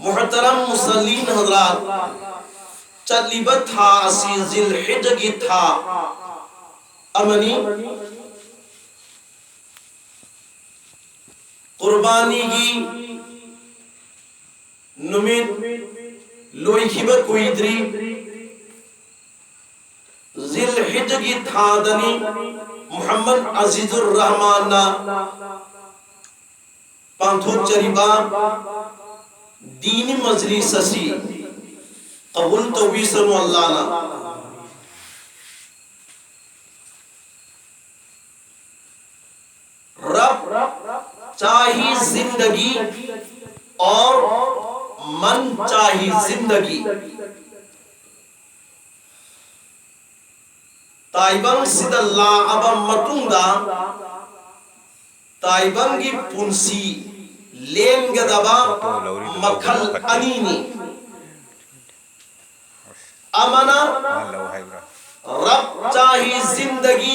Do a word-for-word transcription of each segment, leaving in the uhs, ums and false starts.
ꯃꯨꯍꯇꯔꯝ ꯃꯨꯁꯜꯂꯤꯟ ꯍꯖꯔꯥꯠ, ꯆꯠꯂꯤꯕ ꯊꯥ ꯑꯁꯤ ꯖꯤꯜ ꯍꯤꯖꯒꯤ ꯊꯥ ꯑꯃꯅꯤ꯫ ꯀꯨꯔꯕꯥꯅꯤꯒꯤ ꯅꯨꯃꯤꯠ ꯂꯣꯏꯈꯤꯕ ꯀꯨꯏꯗ꯭ꯔꯤ꯫ ꯖꯤꯜ ꯍꯤꯖꯒꯤ ꯊꯥꯗꯅꯤ ꯃꯨꯍꯝꯃꯗ ꯑꯖꯤꯖꯨꯔ ꯔꯍꯃꯥꯟꯅ ꯄꯥꯡꯊꯣꯛꯆꯔꯤꯕ ꯗꯤꯅꯤ ꯃꯖꯂꯤꯁ ꯑꯁꯤ ꯀꯕꯨꯜ ꯇꯧꯕꯤꯁꯅꯨ ꯑꯜꯂꯥꯅ꯫ रब चाही जिंदगी और मन चाही जिंदगी। ꯇꯥꯏꯕꯪꯁꯤꯗ ꯂꯥꯛꯑꯕ ꯃꯇꯨꯡꯗ ꯇꯥꯏꯕꯪꯒꯤ ꯄꯨꯟꯁꯤ ꯂꯦꯟꯒꯗꯕ ꯃꯈꯜ ꯑꯅꯤꯅꯤ꯫ ꯑꯃꯅ ꯔꯕ ꯆꯥꯍꯤ ꯖꯤꯟꯗꯒꯤ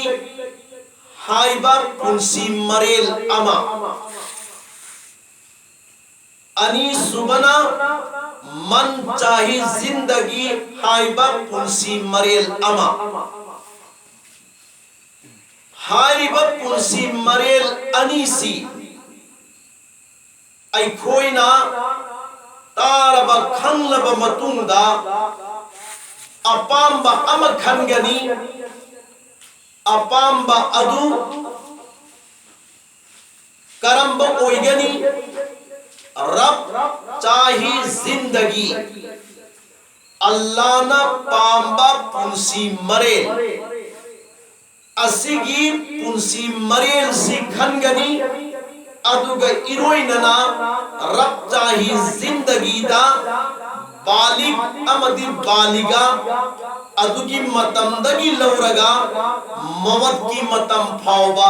ꯍꯥꯏꯕ ꯄꯨꯟꯁꯤ ꯃꯔꯦꯜ ꯑꯃ, ꯑꯅꯤꯁꯨꯕꯅ ꯃꯟ ꯆꯥꯍꯤ ꯖꯤꯟꯗꯒꯤ ꯍꯥꯏꯕ ꯄꯨꯟꯁꯤ ꯃꯔꯦꯜ ꯑꯃ꯫ ꯍꯥꯏꯔꯤꯕ ꯄꯨꯟꯁꯤ ꯃꯔꯦꯜ ꯑꯅꯤꯁꯤ ꯑꯩꯈꯣꯏꯅ ꯇꯥꯔꯕ ꯈꯪꯂꯕ ꯃꯇꯨꯡꯗ ꯑꯄꯥꯝꯕ ꯑꯃ ꯈꯟꯒꯅꯤ꯫ ꯑꯄꯥꯝꯕ ꯑꯗꯨ ꯀꯔꯝꯕ ꯑꯣꯏꯒꯅꯤ? ꯔꯕ ꯆꯥꯍꯤ ꯖꯤꯟꯗꯒꯤ, ꯑꯜꯂꯥꯅ ꯄꯥꯝꯕ ꯄꯨꯟꯁꯤ ꯃꯔꯦꯜ꯫ ꯑꯁꯤꯒꯤ ꯄꯨꯟꯁꯤ ꯃꯔꯦꯜꯁꯤ ꯈꯟꯒꯅꯤ, ꯑꯗꯨꯒ ꯏꯔꯣꯏꯅꯅ ꯔꯕ ꯆꯥꯍꯤ ꯖꯤꯟꯗꯒꯤꯗ ꯕꯥꯂꯤꯒ ꯑꯃꯗꯤ ꯕꯥꯂꯤꯒ ꯑꯗꯨꯒꯤ ꯃꯇꯝꯗꯒꯤ ꯂꯧꯔꯒ ꯃꯧꯠꯀꯤ ꯃꯇꯝ ꯐꯥꯎꯕ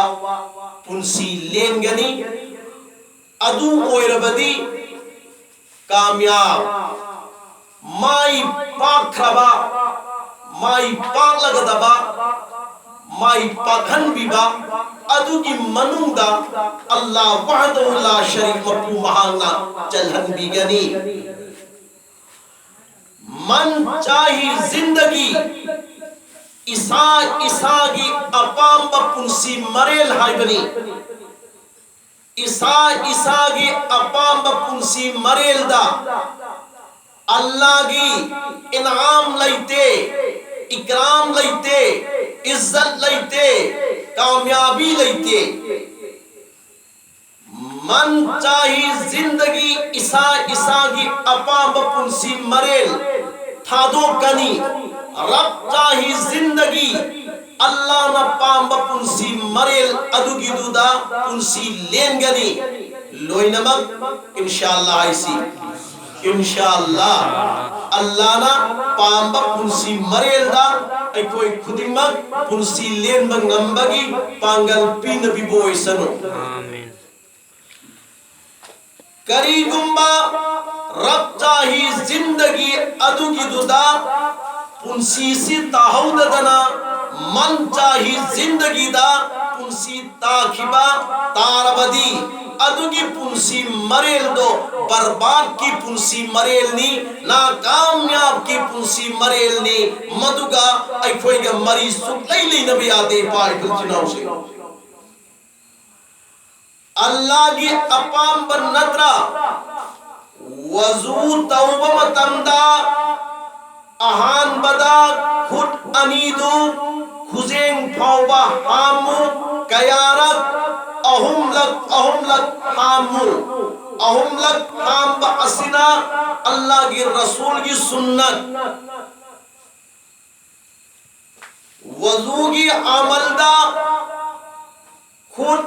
ꯄꯨꯟꯁꯤ ꯂꯦꯟꯒꯅꯤ꯫ ꯑꯗꯨ ꯑꯣꯏꯔꯕꯗꯤ ꯀꯥꯃꯤꯌꯥꯕ, ꯃꯥꯏ ꯄꯥꯛꯈ꯭ꯔꯕ, ꯃꯥꯏ ꯄꯥꯛꯂꯒꯗꯕ, ꯃꯥꯏ ꯄꯥꯛꯍꯟꯕꯤꯕ, ꯑꯗꯨꯒꯤ ꯃꯅꯨꯡꯗ ꯑꯜꯂꯥꯍ ꯋꯥꯍꯗꯍꯨ ꯂꯥ ꯁꯔꯤꯛ ꯃꯄꯨ ꯃꯍꯥꯛꯅ ꯆꯜꯍꯟꯕꯤꯒꯅꯤ꯫ ꯃꯟ ꯆꯥꯍꯤ ꯖꯤꯟꯗꯒꯤ, ꯏꯁꯥ ꯏꯁꯥꯒꯤ ꯑꯄꯥꯝꯕ ꯄꯨꯟꯁꯤ ꯃꯔꯦꯜ ꯍꯥꯏꯕꯅꯤ꯫ ꯏꯁꯥ ꯏꯁꯥꯒꯤ ꯑꯄꯥꯝꯕ ꯄꯨꯟꯁꯤ ꯃꯔꯦꯜꯗ ꯑꯜꯂꯥꯒꯤ ꯏꯅꯥꯝ ꯂꯩꯇꯦ, ꯏꯀ꯭ꯔꯥꯝ ꯂꯩꯇꯦ, ꯏꯖꯠ ꯂꯩꯇꯦ, ꯀꯥꯃꯌꯥꯕꯤ ꯂꯩꯇꯦ꯫ ꯃꯟ ꯆꯥꯍꯤ ꯖꯤꯟꯗꯒꯤ, ꯏꯁꯥ ꯏꯁꯥꯒꯤ ꯑꯄꯥꯝꯕ ꯄꯨꯟꯁꯤ ꯃꯔꯦꯜ ꯊꯥꯗꯣꯛꯀꯅꯤ꯫ ꯔꯕ ꯆꯥꯍꯤ ꯖꯤꯟꯗꯒꯤ, ꯑꯜꯂꯥꯅ ꯄꯥꯝꯕ ꯄꯨꯟꯁꯤ ꯃꯔꯦꯜ ꯑꯗꯨꯒꯤꯗꯨꯗ ꯄꯨꯟꯁꯤ ꯂꯦꯟꯒꯅꯤ꯫ ꯂꯣꯏꯅꯃꯛ ꯏꯟꯁꯥ ꯑꯜꯂꯥ ꯍꯥꯏꯁꯤ꯫ ꯏꯟꯁꯥ ꯑꯜꯂꯥ, ꯑꯜꯂꯥꯅ ꯄꯥꯝꯕ ꯄꯨꯟꯁꯤ ꯃꯔꯦꯜꯗ ꯑꯩꯈꯣꯏ ꯈꯨꯗꯤꯡꯃꯛ ꯄꯨꯟꯁꯤ ꯂꯦꯟꯕ ꯉꯝꯕꯒꯤ ꯄꯥꯡꯒꯜ ꯄꯤꯅꯕꯤꯕ ꯑꯣꯏꯁꯅꯨ꯫ ꯀꯔꯤꯒꯨꯝꯕ ꯔꯕ ꯆꯥꯍꯤ ꯖꯤꯟꯗꯒꯤ ꯑꯗꯨꯒꯤꯗꯨꯗ ꯄꯨꯟꯁꯤꯁꯤ ꯇꯥꯍꯧꯗꯗꯅ ꯃꯟ ꯆꯥꯍꯤ ꯖꯤꯟꯗꯒꯤꯗ ꯄꯨꯟꯁꯤ ꯇꯥꯈꯤꯕ ꯇꯥꯔꯕꯗꯤ, ꯑꯗꯨꯒꯤ ꯄꯨꯟꯁꯤ ꯃꯔꯦꯜꯗꯣ ꯕꯔꯕꯥꯗꯀꯤ ꯄꯨꯟꯁꯤ ꯃꯔꯦꯜꯅꯤ, ꯅꯥꯀꯥꯃꯌꯥꯕꯀꯤ ꯄꯨꯟꯁꯤ ꯃꯔꯦꯜꯅꯤ꯫ ꯃꯗꯨꯒ ꯑꯩꯈꯣꯏꯒ ꯃꯔꯤ ꯁꯨꯛꯂꯩ ꯂꯩꯅꯕ ꯌꯥꯗꯦ, ꯏꯄꯥ ꯏꯄꯨ ꯏꯆꯤꯟ ꯏꯅꯥꯎꯁꯤꯡ꯫ ꯑꯜꯂꯥꯒꯤ ꯑꯄꯥꯝꯕ ꯅꯠꯇ꯭ꯔꯥ? ꯋꯖꯨ ꯇꯧꯕ ꯃꯇꯝꯗ ꯑꯍꯥꯟꯕꯗ ꯈꯨꯠ ꯑꯅꯤꯗꯨ ꯈꯨꯖꯦꯡ ꯐꯥꯎꯕ ꯍꯥꯝꯃꯨ꯫ ꯀꯌꯥꯔꯛ? ꯑꯍꯨꯝꯂꯛ, ꯑꯍꯨꯝꯂꯛ ꯍꯥꯝꯃꯨ꯫ ꯑꯍꯨꯝꯂꯛ ꯍꯥꯝꯕ ꯑꯁꯤꯅ ꯑꯜꯂꯥꯒꯤ ꯔꯁꯨꯜꯒꯤ ꯁꯨꯟꯅꯠ꯫ ꯋꯖꯨꯒꯤ ꯑꯃꯜꯗ ꯈꯨꯠ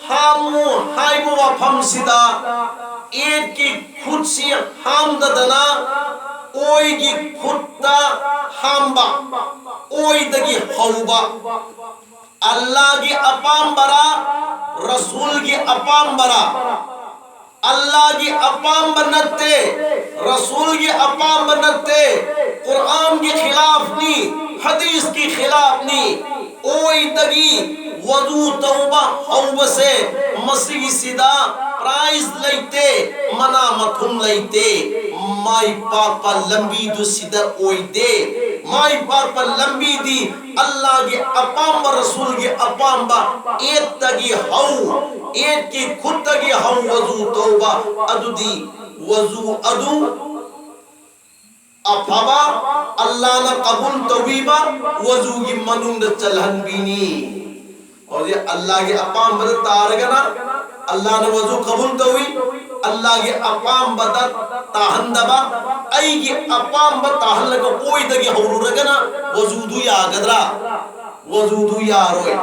ꯍꯥꯝꯃꯨ ꯍꯥꯏꯕ ꯋꯥꯐꯝꯁꯤꯗ ꯌꯦꯠꯀꯤ ꯈꯨꯠꯁꯤ ꯍꯥꯝꯗꯗꯅ ꯑꯣꯏꯒꯤ ꯈꯨꯠꯇ ꯍꯥꯝꯕ, ꯑꯣꯏꯗꯒꯤ ꯍꯧꯕ꯫ ꯑꯜꯂꯥꯒꯤ ꯑꯄꯥꯝꯕꯔꯥ, ꯔꯁꯨꯜꯒꯤ ꯑꯄꯥꯝꯕꯔꯥ? ꯑꯜꯂꯥꯒꯤ ꯑꯄꯥꯝꯕ ꯅꯠꯇꯦ, ꯔꯁꯨꯜꯒꯤ ꯑꯄꯥꯝꯕ ꯅꯠꯇꯦ, ꯀꯨꯔꯥꯟꯒꯤ ꯈꯤꯂꯥꯐꯅꯤ, ꯍꯗꯤꯁꯀꯤ ꯈꯤꯂꯥꯐꯅꯤ꯫ ꯑꯣꯏꯗꯒꯤ ꯋꯖꯨ ꯇꯧꯕ ꯍꯧꯕꯁꯦ, ꯃꯁꯤꯒꯤꯁꯤꯗ prize ꯂꯩꯇꯦ, ꯃꯅꯥ ꯃꯊꯨꯝ ꯂꯩꯇꯦ, ꯃꯥꯏ ꯄꯥꯛꯄ ꯂꯝꯕꯤꯗꯨ ꯁꯤꯗ ꯑꯣꯏꯗꯦ꯫ ꯃꯥꯏ ꯄꯥꯛꯄ ꯂꯝꯕꯤꯗꯤ ꯑꯜꯂꯥꯒꯤ ꯑꯄꯥꯝꯕ, ꯔꯁꯨꯜꯒꯤ ꯑꯄꯥꯝꯕ, ꯑꯦꯠꯇꯒꯤ ꯍꯧ, ꯑꯦꯠꯀꯤ ꯈꯨꯠꯇꯒꯤ ꯍꯧ ꯋꯖꯨ ꯇꯧꯕ, ꯑꯗꯨꯗꯤ ꯋꯖꯨ ꯑꯗꯨ ꯑꯐꯕ, ꯑꯜꯂꯥꯅ ꯀꯕꯨꯜ ꯇꯧꯕꯤꯕ ꯋꯖꯨꯒꯤ ꯃꯅꯨꯡꯗ ꯆꯜꯍꯟꯕꯤꯅꯤ꯫ ꯍꯧꯖꯤꯛ ꯑꯜꯂꯥꯒꯤ ꯑꯄꯥꯝꯕꯗ ꯇꯥꯔꯒꯅ ꯑꯜꯂꯥꯅ ꯋꯖꯨ ꯀꯕꯨꯜ ꯇꯧꯏ, ꯑꯜꯂꯥꯒꯤ ꯑꯄꯥꯝꯕꯗ ꯇꯥꯍꯟꯗꯕ, ꯑꯩꯒꯤ ꯑꯄꯥꯝꯕ ꯇꯥꯍꯜꯂꯒ ꯑꯣꯏꯗꯒꯤ ꯍꯧꯔꯨꯔꯒꯅ ꯋꯖꯨꯗꯨ ꯌꯥꯒꯗ꯭ꯔꯥ? ꯋꯖꯨꯗꯨ ꯌꯥꯔꯣꯏ꯫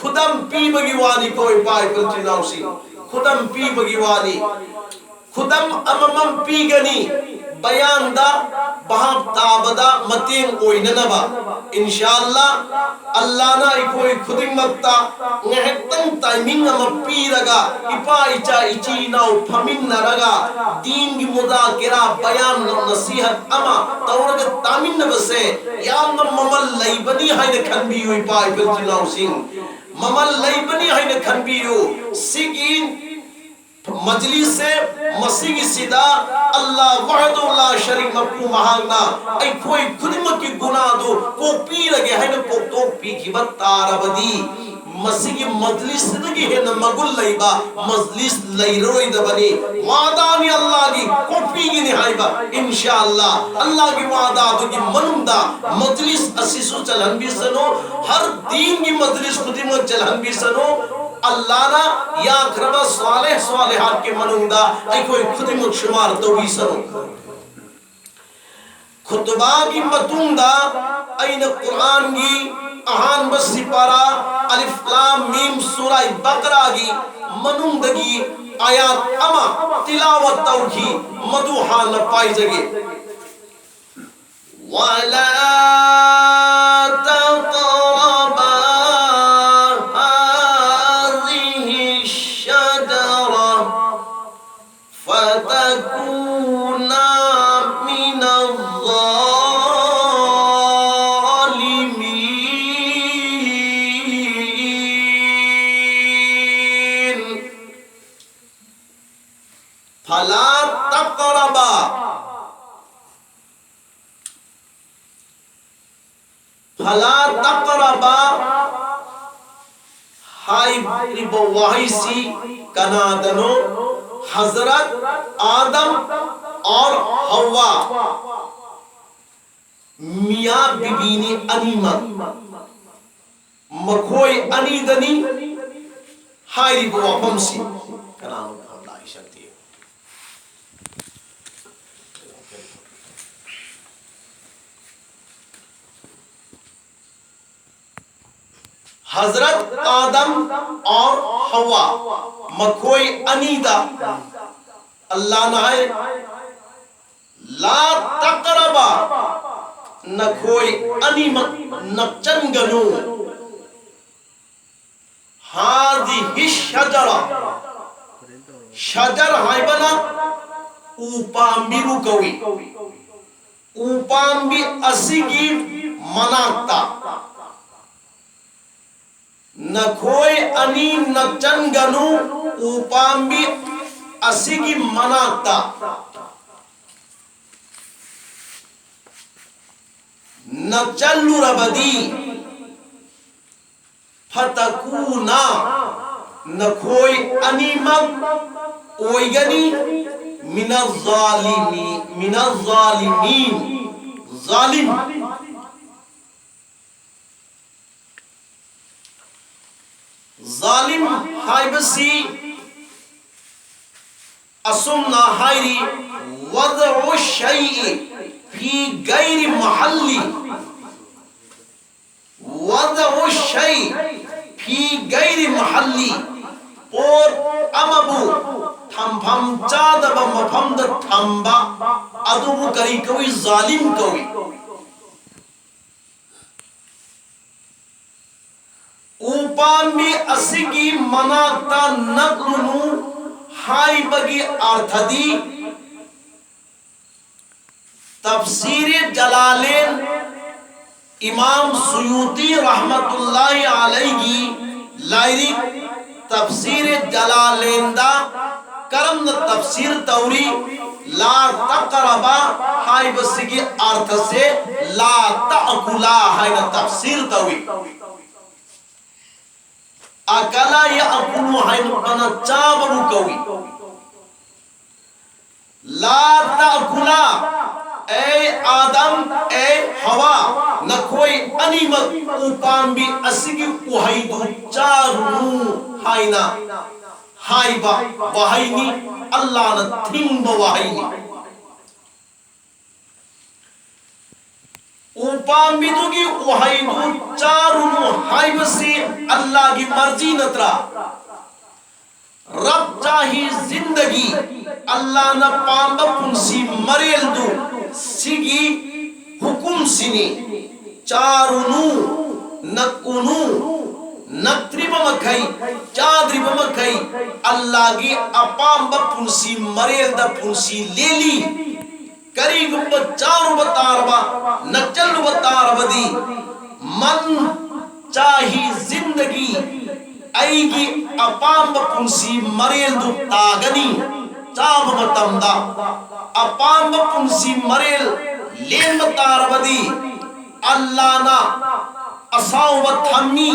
ꯈꯨꯗꯝ ꯄꯤꯕꯒꯤ ꯋꯥꯅꯤꯀꯣ, ꯏꯄꯥ ꯏꯄꯨ ꯏꯆꯤꯟ ꯏꯅꯥꯎꯁꯤꯡ, ꯈꯨꯗꯝ ꯄꯤꯕꯒꯤ ꯋꯥꯅꯤ꯫ ꯈꯨꯗꯝ ꯑꯃꯃꯝ ꯄꯤꯒꯅꯤ, ꯕꯌꯥꯟꯗ ꯚꯥꯞ ꯇꯥꯕꯗ ꯃꯇꯦꯡ ꯑꯣꯏꯅꯅꯕ꯫ ꯏꯟꯁꯥ ꯑꯜꯂꯥ, ꯑꯜꯂꯥꯅ ꯑꯩꯈꯣꯏ ꯈꯨꯗꯤꯡꯃꯛꯇ ꯉꯥꯏꯍꯥꯛꯇꯪ timing ꯑꯃ ꯄꯤꯔꯒ, ꯏꯄꯥ ꯏꯆꯥ ꯏꯆꯤꯟ ꯏꯅꯥꯎ ꯐꯝꯃꯤꯟꯅꯔꯒ ꯗꯤꯟꯒꯤ ꯃꯨꯗꯥꯀꯤꯔꯥ, ꯕꯌꯥꯟ ꯅꯁꯤꯍꯠ ꯑꯃ ꯇꯧꯔꯒ ꯇꯥꯃꯤꯟꯅꯕꯁꯦ ꯌꯥꯝꯅ ꯃꯃꯜ ꯂꯩꯕꯅꯤ ꯍꯥꯏꯅ ꯈꯟꯕꯤꯌꯨ, ꯏꯄꯥ ꯏꯄꯨ ꯏꯆꯤꯟ ꯏꯅꯥꯎꯁꯤꯡ꯫ ꯃꯃꯜ ꯂꯩꯕꯅꯤ ꯍꯥꯏꯅ ꯈꯟꯕꯤꯌꯨ꯫ ꯁꯤꯒꯤ ꯃꯖꯂꯤꯁꯁꯦ, ꯃꯁꯤꯒꯤꯁꯤꯗ ꯑꯜꯂꯥ ꯋꯥꯍꯗꯍꯨ ꯂꯥ ꯁꯔꯤꯛ ꯃꯄꯨ ꯃꯍꯥꯛꯅ ꯑꯩꯈꯣꯏ ꯈꯨꯗꯤꯡꯃꯛꯀꯤ ꯒꯨꯅꯥꯗꯨ ꯀꯣꯛꯄꯤꯔꯒꯦ ꯍꯥꯏꯅ ꯀꯣꯛꯊꯣꯛꯄꯤꯈꯤꯕ ꯇꯥꯔꯕꯗꯤ, ꯃꯁꯤꯒꯤ ꯃꯖꯂꯤꯁꯁꯤꯗꯒꯤ ꯍꯦꯟꯅ ꯃꯒꯨꯟ ꯂꯩꯕ ꯃꯖꯂꯤꯁ ꯂꯩꯔꯔꯣꯏꯗꯕꯅꯤ꯫ ꯋꯥꯗꯥꯅꯤ ꯑꯜꯂꯥꯒꯤ, ꯀꯣꯛꯄꯤꯒꯅꯤ ꯍꯥꯏꯕ꯫ ꯏꯟꯁꯥ ꯑꯜꯂꯥ, ꯑꯜꯂꯥꯒꯤ ꯋꯥꯗꯥꯗꯨꯒꯤ ꯃꯅꯨꯡꯗ ꯃꯖꯂꯤꯁ ꯑꯁꯤꯁꯨ ꯆꯜꯍꯟꯕꯤꯁꯅꯨ, ꯍꯔ ꯗꯤꯟꯒꯤ ꯃꯖꯂꯤꯁ ꯈꯨꯗꯤꯡꯃꯛ ꯆꯜꯍꯟꯕꯤꯁꯅꯨ꯫ ꯑꯜꯂꯥꯅ ꯌꯥꯈ꯭ꯔꯕ ꯁ꯭ꯋꯥꯂꯦꯍ ꯁ꯭ꯋꯥꯂꯦꯍꯥꯠꯀꯤ ꯃꯅꯨꯡꯗ ꯑꯩꯈꯣꯏ ꯈꯨꯗꯤꯡꯃꯛ ꯁꯨꯃꯥꯔ ꯇꯧꯕꯤꯁꯅꯨ꯫ ꯈꯨꯇꯨꯕꯥꯒꯤ ꯃꯇꯨꯡꯗ ꯑꯩꯅ ꯀꯨꯔꯥꯟꯒꯤ ꯑꯍꯥꯟꯕ ꯁꯤꯄꯥꯔꯥ ꯑꯂꯤꯐ ꯂꯥꯝ ꯃꯤꯝ ꯁꯨꯔꯥ ꯕꯀꯔꯥꯒꯤ ꯃꯅꯨꯡꯗꯒꯤ ꯑꯥꯌꯥꯠ ꯑꯃ ꯇꯤꯂꯥꯋꯠ ꯇꯧꯈꯤ, ꯃꯗꯨ ꯍꯥꯟꯅ ꯄꯥꯏꯖꯒꯦ꯫ ولا تقربا هذه الشجرة فتكونا من الظالمين. ꯐꯂꯥ ꯇꯛꯔꯕꯥ꯫ ꯐꯂꯥ ꯇꯛꯔꯕꯥ ꯍꯥꯏꯔꯤꯕ ꯋꯥꯍꯩꯁꯤ ꯀꯅꯥꯗꯅꯣ? ꯍꯖꯔꯠ ꯑꯥꯗꯝ ꯑꯣꯔ ꯍꯋꯥ, ꯃꯤꯌꯥ ꯕꯤꯕꯤꯅꯤ ꯑꯅꯤꯃꯛ꯫ ꯃꯈꯣꯏ ꯑꯅꯤꯗꯅꯤ ꯍꯥꯏꯔꯤꯕ ꯋꯥꯐꯝꯁꯤ꯫ ꯀꯅꯥꯅꯣ ꯐꯣꯟ ꯂꯥꯛꯏꯁꯦ ꯑꯝꯇ ꯌꯦꯡꯉꯨ꯫ ꯍꯖꯔꯠ ꯑꯥꯗꯝ ꯑꯣꯔ ꯍꯋꯥ, ꯃꯈꯣꯏ ꯑꯅꯤꯗ ꯑꯜꯂꯥꯍꯅ ꯍꯥꯏ, ꯂꯥ ꯇꯛꯔꯕꯥ, ꯅꯈꯣꯏ ꯑꯅꯤꯃꯛ ꯅꯛꯆꯟꯒꯅꯨ꯫ ꯍꯥꯖꯤꯍꯤ ꯁꯖꯔꯥ, ꯁꯖꯔ ꯍꯥꯏꯕꯅ ꯎ ꯄꯥꯝꯕꯤꯕꯨ ꯀꯧꯏ꯫ ꯎ ꯄꯥꯝꯕꯤ ꯑꯁꯤꯒꯤ ꯃꯅꯥꯛꯇ ꯅꯈꯣꯏ ꯑꯅꯤ ꯅꯛꯆꯟꯒꯅꯨ꯫ ꯎ ꯄꯥꯝꯕꯤ ꯑꯁꯤꯒꯤ ꯃꯅꯥꯛꯇ ꯅꯛꯆꯜꯂꯨꯔꯕꯗꯤ, ꯐꯇꯀꯨꯅꯥ, ꯅꯈꯣꯏ ꯑꯅꯤꯃꯛ ꯑꯣꯏꯒꯅꯤ, ꯃꯤꯅ ꯖꯥꯂꯤꯃꯤ, ꯃꯤꯅ ꯖꯥꯂꯤꯃꯤꯟ, ꯖꯥꯂꯤꯝ꯫ ꯖꯥꯂꯤꯝ ꯍꯥꯏꯕꯁꯤ ꯑꯁꯨꯝꯅ ꯍꯥꯏꯔꯤ: ꯋꯗꯎ ꯁꯩꯏ ꯐꯤ ꯒꯩꯔꯤ ꯃꯍꯜꯂꯤ꯫ ꯋꯗꯎ ꯁꯩ ꯐꯤ ꯒꯩꯔꯤ ꯃꯍꯜꯂꯤ, ꯄꯣꯠ ꯑꯃꯕꯨ ꯊꯝꯐꯝ ꯆꯥꯗꯕ ꯃꯐꯝꯗ ꯊꯝꯕ ꯑꯗꯨꯕꯨ ꯀꯔꯤ ꯀꯧꯏ? ꯖꯥꯂꯤꯝ ꯀꯧꯏ꯫ ꯎ ꯄꯥꯝꯕꯤ ꯑꯁꯤꯒꯤ ꯃꯅꯥꯛꯇ ꯅꯛꯂꯨꯅꯨ ꯍꯥꯏꯕꯒꯤ ꯑꯔꯊꯗꯤ, ꯇꯐꯁꯤꯔꯦ ꯖꯂꯥꯂꯦꯟ, ꯏꯃꯥꯝ ꯁꯨꯌꯨꯇꯤ ꯔꯍꯃꯇꯨꯜꯂꯥꯍꯤ ꯑꯂꯩꯒꯤ ꯂꯥꯏꯔꯤꯛ ꯇꯐꯁꯤꯔꯦ ꯖꯂꯥꯂꯦꯟꯗ ꯀꯔꯝꯅ ꯇꯐꯁꯤꯔ ꯇꯧꯔꯤ? ꯂꯥ ꯇꯛꯔꯕ ꯍꯥꯏꯕꯁꯤꯒꯤ ꯑꯔꯊꯁꯦ ꯂꯥ ꯇꯛꯀꯨꯂꯥ ꯍꯥꯏꯅ ꯇꯐꯁꯤꯔ ꯇꯧꯏ꯫ ꯑꯀꯂꯥ ꯌꯥꯀꯨꯂꯨ ꯍꯥꯏꯅ ꯄꯅ ꯆꯥꯕꯕꯨ ꯀꯧꯏ꯫ ꯂꯥ ꯇꯥꯀꯨꯂꯥ, ꯑꯦ ꯑꯥꯗꯝ, ꯑꯦ ꯍꯋꯥ, ꯅꯈꯣꯏ ꯑꯅꯤꯃꯛ ꯎꯄꯥꯝꯕꯤ ꯑꯁꯤꯒꯤ ꯎꯍꯩꯗꯨ ꯆꯥꯔꯨꯅꯨ ꯍꯥꯏꯅ ꯍꯥꯏꯕ ꯋꯥꯍꯩꯅꯤ, ꯑꯜꯂꯥꯅ ꯊꯤꯡꯕ ꯋꯥꯍꯩꯅꯤ꯫ ꯎꯄꯥꯝꯕꯤꯗꯨꯒꯤ ꯎꯍꯩꯗꯨ ꯆꯥꯔꯨꯅꯨ ꯍꯥꯏꯕꯁꯤ ꯑꯜꯂꯥꯒꯤ ꯃꯔꯖꯤ ꯅꯠꯇ꯭ꯔꯥ? ꯔꯕ ꯆꯥꯍꯤ ꯖꯤꯟꯗꯒꯤ, ꯑꯜꯂꯥꯅ ꯄꯥꯝꯕ ꯄꯨꯟꯁꯤ ꯃꯔꯦꯜꯗꯨ ꯁꯤꯒꯤ ꯍꯨꯀꯨꯝꯁꯤꯅꯤ꯫ ꯆꯥꯔꯨꯅꯨ, ꯅꯛꯎꯅꯨ, ꯅꯛꯇ꯭ꯔꯤꯕ ꯃꯈꯩ, ꯆꯥꯗ꯭ꯔꯤꯕ ꯃꯈꯩ ꯑꯜꯂꯥꯒꯤ ꯑꯄꯥꯝꯕ ꯄꯨꯟꯁꯤ ꯃꯔꯦꯜꯗ ꯄꯨꯟꯁꯤ ꯂꯦꯜꯂꯤ꯫ ꯀꯔꯤꯒꯨꯝꯕ ꯆꯥꯔꯨꯕ ꯇꯥꯔꯕ, ꯅꯛꯆꯜꯂꯨꯕ ꯇꯥꯔꯕꯗꯤ, ꯃꯟ ꯆꯥꯍꯤ ꯖꯤꯟꯗꯒꯤ, ꯑꯩꯒꯤ ꯑꯄꯥꯝꯕ ꯄꯨꯟꯁꯤ ꯃꯔꯦꯜꯗꯨ ꯇꯥꯒꯅꯤ꯫ ꯆꯥꯕ ꯃꯇꯝꯗ ꯑꯄꯥꯝꯕ ꯄꯨꯟꯁꯤ ꯃꯔꯦꯜ ꯂꯦꯟꯕ ꯇꯥꯔꯕꯗꯤ, ꯑꯜꯂꯥꯅ ꯑꯁꯥꯎꯕ ꯊꯝꯃꯤ꯫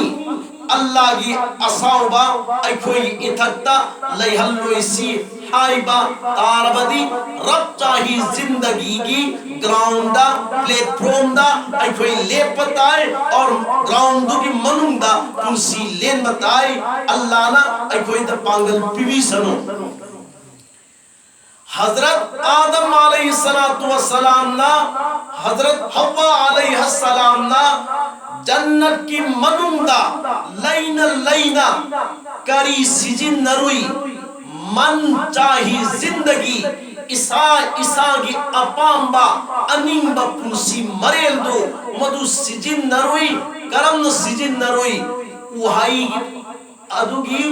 ꯑꯜꯂꯥꯒꯤ ꯑꯁꯥꯎꯕ ꯑꯩꯈꯣꯏꯒꯤ ꯏꯊꯛꯇ ꯂꯩꯍꯜꯂꯣꯏꯁꯤ ꯍꯥꯏꯕ ꯇꯥꯔꯕꯗꯤ, ꯔꯕ ꯆꯥꯍꯤ ꯖꯤꯟꯗꯒꯤꯒꯤ ꯒ꯭ꯔꯥꯎꯟꯗ, ꯄ꯭ꯂꯦꯠꯐꯣꯝꯗ ꯑꯩꯈꯣꯏ ꯂꯦꯞꯄ ꯇꯥꯏ꯫ ꯑꯣꯔ ꯒ꯭ꯔꯥꯎꯟꯗꯨꯒꯤ ꯃꯅꯨꯡꯗ ꯄꯨꯟꯁꯤ ꯂꯦꯟꯕ ꯇꯥꯏ꯫ ꯑꯜꯂꯥꯅ ꯑꯩꯈꯣꯏꯗ ꯄꯥꯡꯒꯜ ꯄꯤꯕꯤꯁꯅꯨ꯫ ꯍꯖꯔꯠ ꯑꯥꯗꯝ ꯑꯂꯩꯍꯤ ꯁꯂꯥꯇꯨ ꯋꯁꯂꯥꯝꯅ, ꯍꯖꯔꯠ ꯍꯋꯥ ꯑꯂꯩꯍ ꯁꯂꯥꯝꯅ ꯖꯟꯅꯠꯀꯤ ꯃꯅꯨꯡꯗ ꯂꯩꯅ ꯂꯩꯅ ꯀꯔꯤ ꯁꯤꯖꯤꯟꯅꯔꯨꯏ? ꯃꯟ ꯆꯥꯍꯤ ꯖꯤꯟꯗꯒꯤ, ꯏꯁꯥ ꯏꯁꯥꯒꯤ ꯑꯄꯥꯝꯕ ꯑꯅꯤꯡꯕ ꯄꯨꯟꯁꯤ ꯃꯔꯦꯜꯗꯨ ꯃꯗꯨ ꯁꯤꯖꯤꯟꯅꯔꯨꯏ꯫ ꯀꯔꯝꯅ ꯁꯤꯖꯤꯟꯅꯔꯨꯏ? ꯎꯍꯩ ꯑꯗꯨꯒꯤ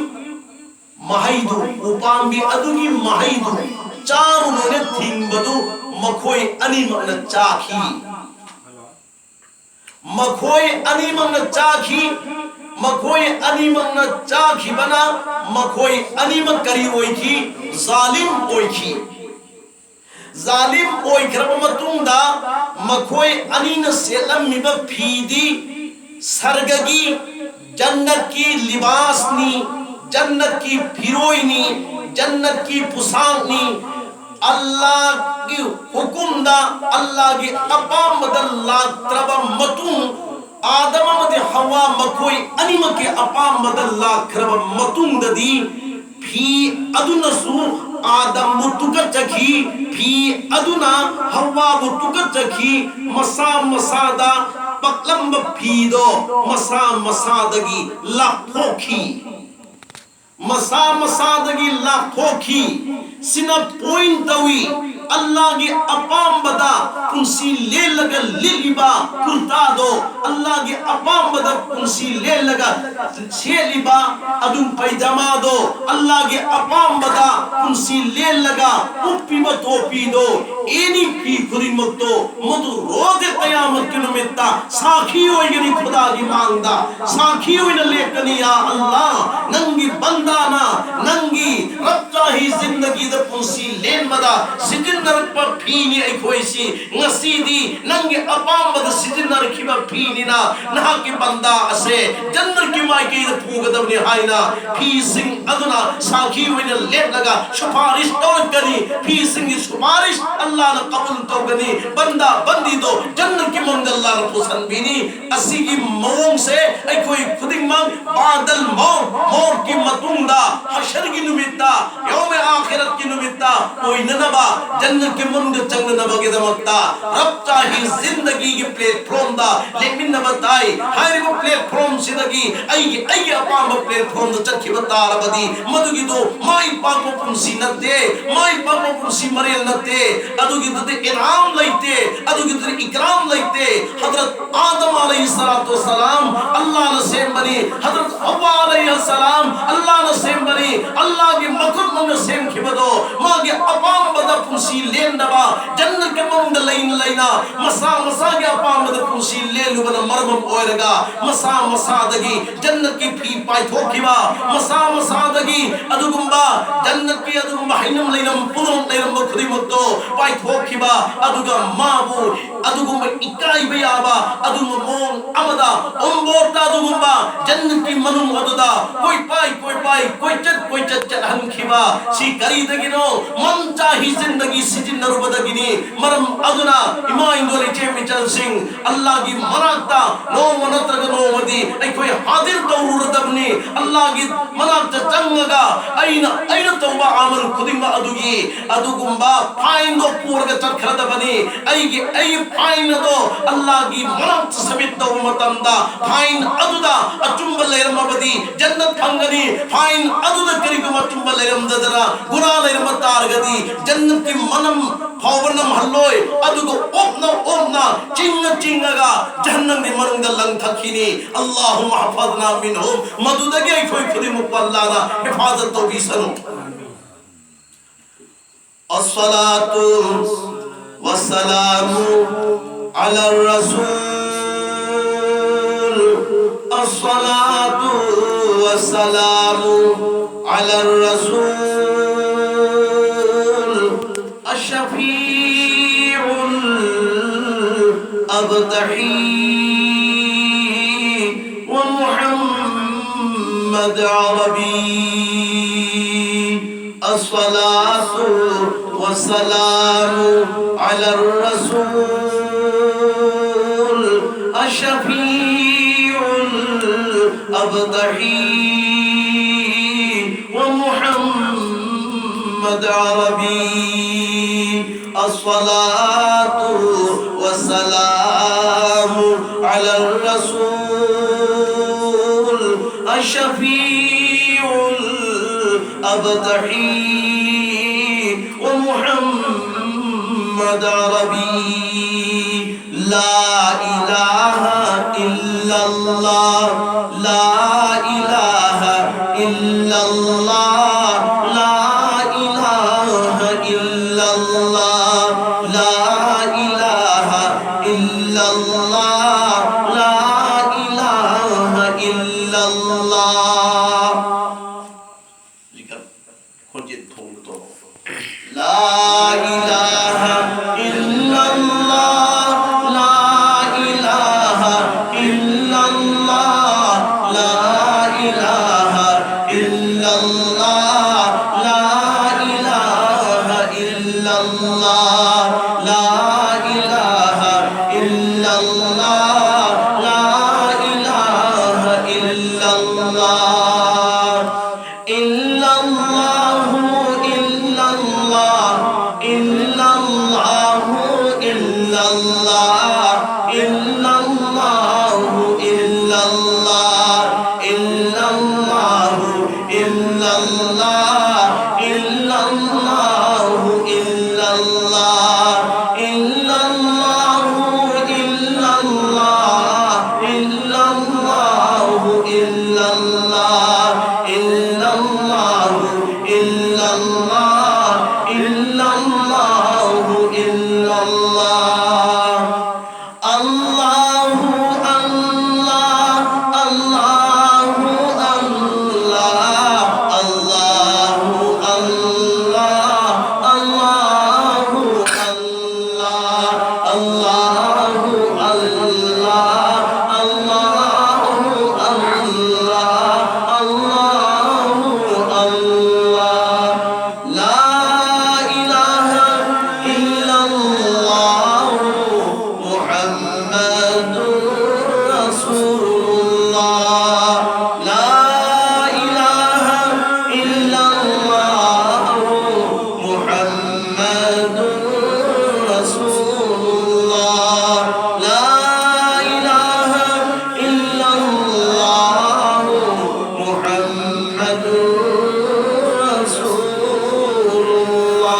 ꯃꯍꯩꯗꯨ, ꯎꯄꯥꯝꯕꯤ ꯑꯗꯨꯒꯤ ꯃꯍꯩꯗꯨ ꯆꯥꯔꯨꯅꯨꯅ ꯊꯤꯡꯕꯗꯨ ꯃꯈꯣꯏ ꯑꯅꯤꯃꯛꯅ ꯆꯥꯈꯤ꯫ ꯃꯈꯣꯏ ꯑꯅꯤꯃꯛꯅ ꯆꯥꯈꯤ꯫ ꯃꯈꯣꯏ ꯑꯅꯤꯃꯛꯅ ꯆꯥꯈꯤꯕꯅ ꯃꯈꯣꯏ ꯑꯅꯤꯃꯛ ꯀꯔꯤ ꯑꯣꯏꯈꯤ? ꯖꯥꯂꯤꯝ ꯑꯣꯏꯈꯤ꯫ ꯖꯥꯂꯤꯝ ꯑꯣꯏꯈ꯭ꯔꯕ ꯃꯇꯨꯡꯗ ꯃꯈꯣꯏ ꯑꯅꯤꯅ ꯁꯦꯠꯂꯝꯃꯤꯕ ꯐꯤꯗꯤ ꯁꯔꯒꯒꯤ, ꯖꯟꯅꯠꯀꯤ ꯂꯤꯕꯥꯁꯅꯤ, ꯖꯟꯅꯠꯀꯤ ꯐꯤꯔꯣꯏꯅꯤ, ꯖꯟꯅꯠꯀꯤ ꯄꯨꯁꯥꯛꯅꯤ꯫ ꯑꯜꯂꯥꯍꯒꯤ ꯍꯨꯀꯨꯝꯗ, ꯑꯜꯂꯥꯍꯒꯤ ꯑꯄꯥꯝꯕꯗ ꯂꯥꯛꯇ꯭ꯔꯕ ꯃꯇꯨꯡ, ꯑꯥꯗꯝ ꯑꯃꯗꯤ ꯍꯋꯥ ꯃꯈꯣꯏ ꯑꯅꯤꯃꯛꯀꯤ ꯑꯄꯥꯝꯕꯗ ꯂꯥꯛꯈ꯭ꯔꯕ ꯃꯇꯨꯡꯗꯗꯤ, ꯐꯤ ꯑꯗꯨꯅꯁꯨ ꯑꯥꯗꯝꯕꯨ ꯇꯨꯀꯠꯆꯈꯤ, ꯐꯤ ꯑꯗꯨꯅ ꯍꯋꯥꯕꯨ ꯇꯨꯀꯠꯆꯈꯤ, ꯃꯁꯥ ꯃꯁꯥꯗ ꯄꯛꯂꯝꯕ ꯐꯤꯗꯣ ꯃꯁꯥ ꯃꯁꯥꯗꯒꯤ ꯂꯥꯞꯊꯣꯛꯈꯤ꯫ ꯃꯁꯥ ꯃꯁꯥꯗꯒꯤ ꯂꯥꯞꯊꯣꯛꯈꯤ꯫ ꯁꯤꯅ ꯄꯣꯏꯟ ꯇꯧꯏ, ꯑꯜꯂꯥꯒꯤ ꯑꯄꯥꯝꯕꯗ ꯄꯨꯟꯁꯤ ꯂꯦꯜꯂꯒ ꯂꯤꯠꯂꯤꯕ ꯀꯨꯔꯇꯥꯗꯣ, ꯑꯜꯂꯥꯒꯤ ꯑꯄꯥꯝꯕꯗ ꯄꯨꯟꯁꯤ ꯂꯦꯜꯂꯒ ꯁꯦꯠꯂꯤꯕ ꯑꯗꯨꯝ ꯄꯩꯖꯃꯥꯗꯣ, ꯑꯜꯂꯥꯒꯤ ꯑꯄꯥꯝꯕꯗ ꯄꯨꯟꯁꯤ ꯂꯦꯜꯂꯒ ꯎꯞꯄꯤꯕ ꯇꯣꯄꯤꯗꯣ, ꯑꯦꯅꯤ ꯐꯤ ꯈꯨꯗꯤꯡꯃꯛꯇꯣ, ꯃꯗꯨ ꯔꯣꯖꯦ ꯀꯌꯥꯃꯠꯀꯤ ꯅꯨꯃꯤꯠꯇ ꯁꯥꯈꯤ ꯑꯣꯏꯒꯅꯤ, ꯈꯨꯗꯥꯒꯤ ꯃꯥꯡꯗ ꯁꯥꯈꯤ ꯑꯣꯏꯅ ꯂꯦꯞꯀꯅꯤ꯫ ꯌꯥ ꯑꯜꯂꯥ, ꯅꯪꯒꯤ ꯕꯟꯗꯥꯅ ꯅꯪꯒꯤ ꯔꯞꯆꯥꯍꯤ ꯖꯤꯟꯗꯒꯤꯗ ꯄꯨꯟꯁꯤ ꯂꯦꯟꯕꯗ ꯁꯤꯖꯤꯟꯅꯔꯛꯄ ꯐꯤꯅꯤ ꯑꯩꯈꯣꯏꯁꯤ꯫ ꯉꯁꯤꯗꯤ ꯅꯪꯒꯤ ꯑꯄꯥꯝꯕꯗ ꯁꯤꯖꯤꯟꯅꯔꯛꯈꯤꯕ ꯐꯤꯅꯤꯅ ꯅꯍꯥꯛꯀꯤ ꯕꯟꯗꯥ ꯑꯁꯦ ꯖꯟꯅꯠꯀꯤ ꯃꯥꯏꯀꯩꯗ ꯄꯨꯒꯗꯕꯅꯤ ꯍꯥꯏꯅ ꯐꯤꯁꯤꯡ ꯑꯗꯨꯅ ꯁꯥꯈꯤ ꯑꯣꯏꯅ ꯂꯦꯞꯂꯒ ꯁꯨꯐꯥꯔꯤꯁ ꯇꯧꯔꯛꯀꯅꯤ꯫ ꯐꯤꯁꯤꯡꯒꯤ ꯁꯨꯐꯥꯔꯤꯁ ꯑꯜꯂꯥꯅ ꯀꯕꯨꯜ ꯇꯧꯒꯅꯤ꯫ ꯕꯟꯗꯥ ꯕꯟꯗꯤꯗꯣ ꯖꯟꯅꯠꯀꯤ ꯃꯅꯨꯡꯗ ꯑꯜꯂꯥꯅ ꯄꯨꯁꯟꯕꯤꯅꯤ꯫ ꯑꯁꯤꯒꯤ ꯃꯑꯣꯡꯁꯦ ꯑꯩꯈꯣꯏ ꯈꯨꯗꯤꯡꯃꯛ ꯕꯥꯗꯜ ꯃꯧꯠ, ꯃꯧꯠꯀꯤ ꯃꯇꯨꯡꯗ ꯍꯁꯔꯒꯤ ꯅꯨꯃꯤꯠꯇ, ꯌꯧꯃꯦ ꯑꯥꯈꯤꯔꯠꯀꯤ ꯅꯨꯃꯤꯠꯇ ꯑꯣꯏꯅꯅꯕ, ꯖꯟꯅꯠꯀꯤ ꯃꯅꯨꯡꯗ ꯆꯪꯅꯅꯕꯒꯤꯗꯃꯛꯇ ꯔꯞꯆꯥꯍꯤ ꯖꯤꯟꯗꯒꯤꯒꯤ ꯄ꯭ꯂꯦꯠꯐꯣꯝꯗ ꯂꯦꯞꯃꯤꯟꯅꯕ ꯇꯥꯏ꯫ ꯍꯥꯏꯔꯤꯕ ꯄ꯭ꯂꯦꯠꯐꯣꯝꯁꯤꯗꯒꯤ ꯑꯩꯒꯤ, ꯑꯩꯒꯤ ꯑꯄꯥꯝꯕ ꯄ꯭ꯂꯦꯠꯐꯣꯝꯗ ꯆꯠꯈꯤꯕ ꯇꯥꯔꯕꯗꯤ ꯃꯗꯨꯒꯤꯗꯣ ꯃꯥꯏ ꯄꯥꯛꯄ ꯄꯨꯟꯁꯤ ꯅꯠꯇꯦ, ꯃꯥꯏ ꯄꯥꯛꯄ ꯄꯨꯟꯁꯤ ꯃꯔꯦꯜ ꯅꯠꯇꯦ꯫ ꯑꯗꯨꯒꯤꯗꯨꯗꯤ ꯏꯅꯥꯝ ꯂꯩꯇꯦ, ꯑꯗꯨꯒꯤꯗꯨꯗꯤ ꯏꯀꯔꯥꯝ ꯂꯩꯇꯦ꯫ ꯍꯖꯔꯠ ꯑꯥꯗꯝ ꯑꯂꯩꯍꯤ ꯁꯂꯥꯇꯨ ꯋꯁꯁꯂꯥꯝ ꯑꯜꯂꯥꯅ ꯁꯦꯝꯕꯅꯤ, ꯍꯖꯔꯠ ꯍꯋꯥ ꯑꯂꯩꯍꯤ ꯁꯂꯥꯝ ꯑꯜꯂꯥꯅ ꯁꯦꯝꯕꯅꯤ꯫ ꯑꯜꯂꯥꯒꯤ ꯃꯈꯨꯠꯃꯛꯅ ꯁꯦꯝꯈꯤꯕꯗꯣ ꯃꯥꯒꯤ ꯑꯄꯥꯝꯕꯗ ꯄꯨꯟꯁꯤ ꯂꯦꯟꯗꯕ, ꯖꯟꯅꯠꯀꯤ ꯃꯅꯨꯡꯗ ꯂꯩꯅ ꯂꯩꯅ ꯃꯁꯥ ꯃꯁꯥꯒꯤ ꯑꯄꯥꯝꯕꯗ ꯄꯨꯟꯁꯤ ꯂꯦꯜꯂꯨꯕꯅ ꯃꯔꯝ ꯑꯣꯏꯔꯒ ꯃꯁꯥ ꯃꯁꯥꯗꯒꯤ ꯖꯟꯅꯠꯀꯤ ꯐꯤ ꯄꯥꯏꯊꯣꯛꯈꯤꯕ, ꯃꯁꯥ ꯃꯁꯥꯗꯒꯤ ꯑꯗꯨꯒꯨꯝꯕ ꯖꯟꯅꯠꯀꯤ ꯑꯗꯨꯒꯨꯝꯕ ꯍꯩꯅꯝ ꯂꯩꯅꯝ ꯄꯨꯝꯅꯃꯛ ꯂꯩꯔꯝꯕ ꯈꯨꯗꯤꯡꯃꯛꯇꯣ ꯄꯥꯏꯊꯣꯛꯈꯤꯕ, ꯑꯗꯨꯒ ꯃꯥꯕꯨ ꯑꯗꯨꯒꯨꯝꯕ ꯏꯀꯥꯏꯕ ꯌꯥꯕ ꯑꯗꯨꯒꯨꯝꯕ ꯃꯑꯣꯡ ꯑꯃꯗ ꯑꯣꯝꯕꯣꯠꯇ ꯑꯗꯨꯒꯨꯝꯕ ꯖꯟꯅꯠꯀꯤ ꯃꯅꯨꯡ ꯑꯗꯨꯗ ꯀꯣꯏꯄꯥꯏ ꯀꯣꯏꯄꯥꯏ, ꯀꯣꯏꯆꯠ ꯀꯣꯏꯆꯠ ꯆꯠꯍꯟꯈꯤꯕ꯫ ꯁꯤ ꯀꯔꯤꯗꯒꯤꯅꯣ? ꯃꯝꯆꯥ ꯍꯤꯖꯤꯟꯗꯒꯤ ꯁꯤꯖꯤꯟꯅꯔꯨꯕꯗꯒꯤꯅꯤ꯫ ꯃꯔꯝ ꯑꯗꯨꯅ ꯏꯃꯥ ꯏꯟꯗꯣꯜ ꯏꯆꯦ ꯃꯤꯆꯜꯁꯤꯡ, ꯑꯜꯂꯥꯒꯤ ꯃꯅꯥꯛꯇ ꯅꯣꯡꯃ ꯅꯠꯇ꯭ꯔꯒ ꯅꯣꯡꯃꯗꯤ ꯑꯩꯈꯣꯏ ꯍꯥꯖꯤꯔ ꯇꯧꯔꯨꯔꯗꯕꯅꯤ꯫ ꯑꯜꯂꯥꯒꯤ ꯃꯅꯥꯛꯇ ꯆꯪꯉꯒ ꯑꯩꯅ, ꯑꯩꯅ ꯇꯧꯕ ꯑꯃꯜ ꯈꯨꯗꯤꯡꯃꯛ ꯑꯗꯨꯒꯤ ꯑꯗꯨꯒꯨꯝꯕ ꯐꯥꯏꯟꯗꯣ ꯄꯨꯔꯒ ꯆꯠꯈ꯭ꯔꯗꯕꯅꯤ꯫ ꯑꯩꯒꯤ, ꯑꯩꯒꯤ ꯐꯥꯏꯟ ꯑꯗꯣ ꯑꯜꯂꯥꯒꯤ ꯃꯅꯥꯛꯇ ꯁꯕꯃꯤꯠ ꯇꯧꯕ ꯃꯇꯝꯗ ꯐꯥꯏꯟ ꯑꯗꯨꯗ ꯑꯆꯨꯝꯕ ꯂꯩꯔꯝꯃꯕꯗꯤ ꯖꯟꯅꯠ ꯐꯪꯒꯅꯤ꯫ ꯐꯥꯏꯟ ꯑꯗꯨꯗ ꯀꯔꯤꯒꯨꯝꯕ ꯑꯆꯨꯝꯕ ꯂꯩꯔꯝꯗꯗꯅ ꯒꯨꯅꯥ ꯂꯩꯔꯝꯕ ꯇꯥꯔꯒꯗꯤ ꯖꯟꯅꯠꯀꯤ ꯃꯅꯝ ꯐꯥꯎꯕ ꯅꯝꯍꯜꯂꯣꯏ꯫ ꯑꯗꯨꯒ ꯑꯣꯛꯅ ꯑꯣꯛꯅ, ꯆꯤꯡꯅ ꯆꯤꯡꯉꯒ ꯖꯍꯟꯅꯝꯒꯤ ꯃꯅꯨꯡꯗ ꯂꯪꯊꯈꯤꯅꯤ꯫ ꯑꯜꯂꯥꯍꯨꯝꯃ ꯍꯐꯖꯅꯥ ꯃꯤꯟꯍꯨꯝ꯫ ꯃꯗꯨꯗꯒꯤ ꯑꯩꯈꯣꯏ ꯈꯨꯗꯤꯡꯃꯛꯄꯨ ꯑꯜꯂꯥꯅ ꯍꯤꯐꯥꯖꯠ ꯇꯧꯕꯤꯁꯅꯨ꯫ الصلاة والسلام على الرسول. الصلاة والسلام على الرسول. الشفيع الأبتحي ومحمد عربي. الصلاة والسلام على الرسول الشفيع الأبتحي ومحمد عربي. الصلاة والسلام على الرسول الشفيع الأبتحي ومحمد عربي. لا إله إلا الله، لا إله إلا الله، لا إله إلا الله، لا إله لا إله إلا الله، لا إله إلا الله، لا إله إلا الله، لا إله إلا الله، لا إله إلا الله، لا إله إلا الله. إلا الله، إلا الله، إلا الله، إلا الله، إلا الله، إلا الله، إلا الله، إلا الله، إلا الله، إلا الله، إلا الله، إلا الله، إلا الله، إلا الله، إلا الله، إلا الله، إلا الله، إلا الله. الله، الله، الله، الله، الله، الله، الله، الله، الله، الله، الله، الله، الله، الله. لا إله إلا الله، محمد رسول الله. لا إله إلا الله، محمد رسول الله. لا إله إلا الله، محمد رسول الله.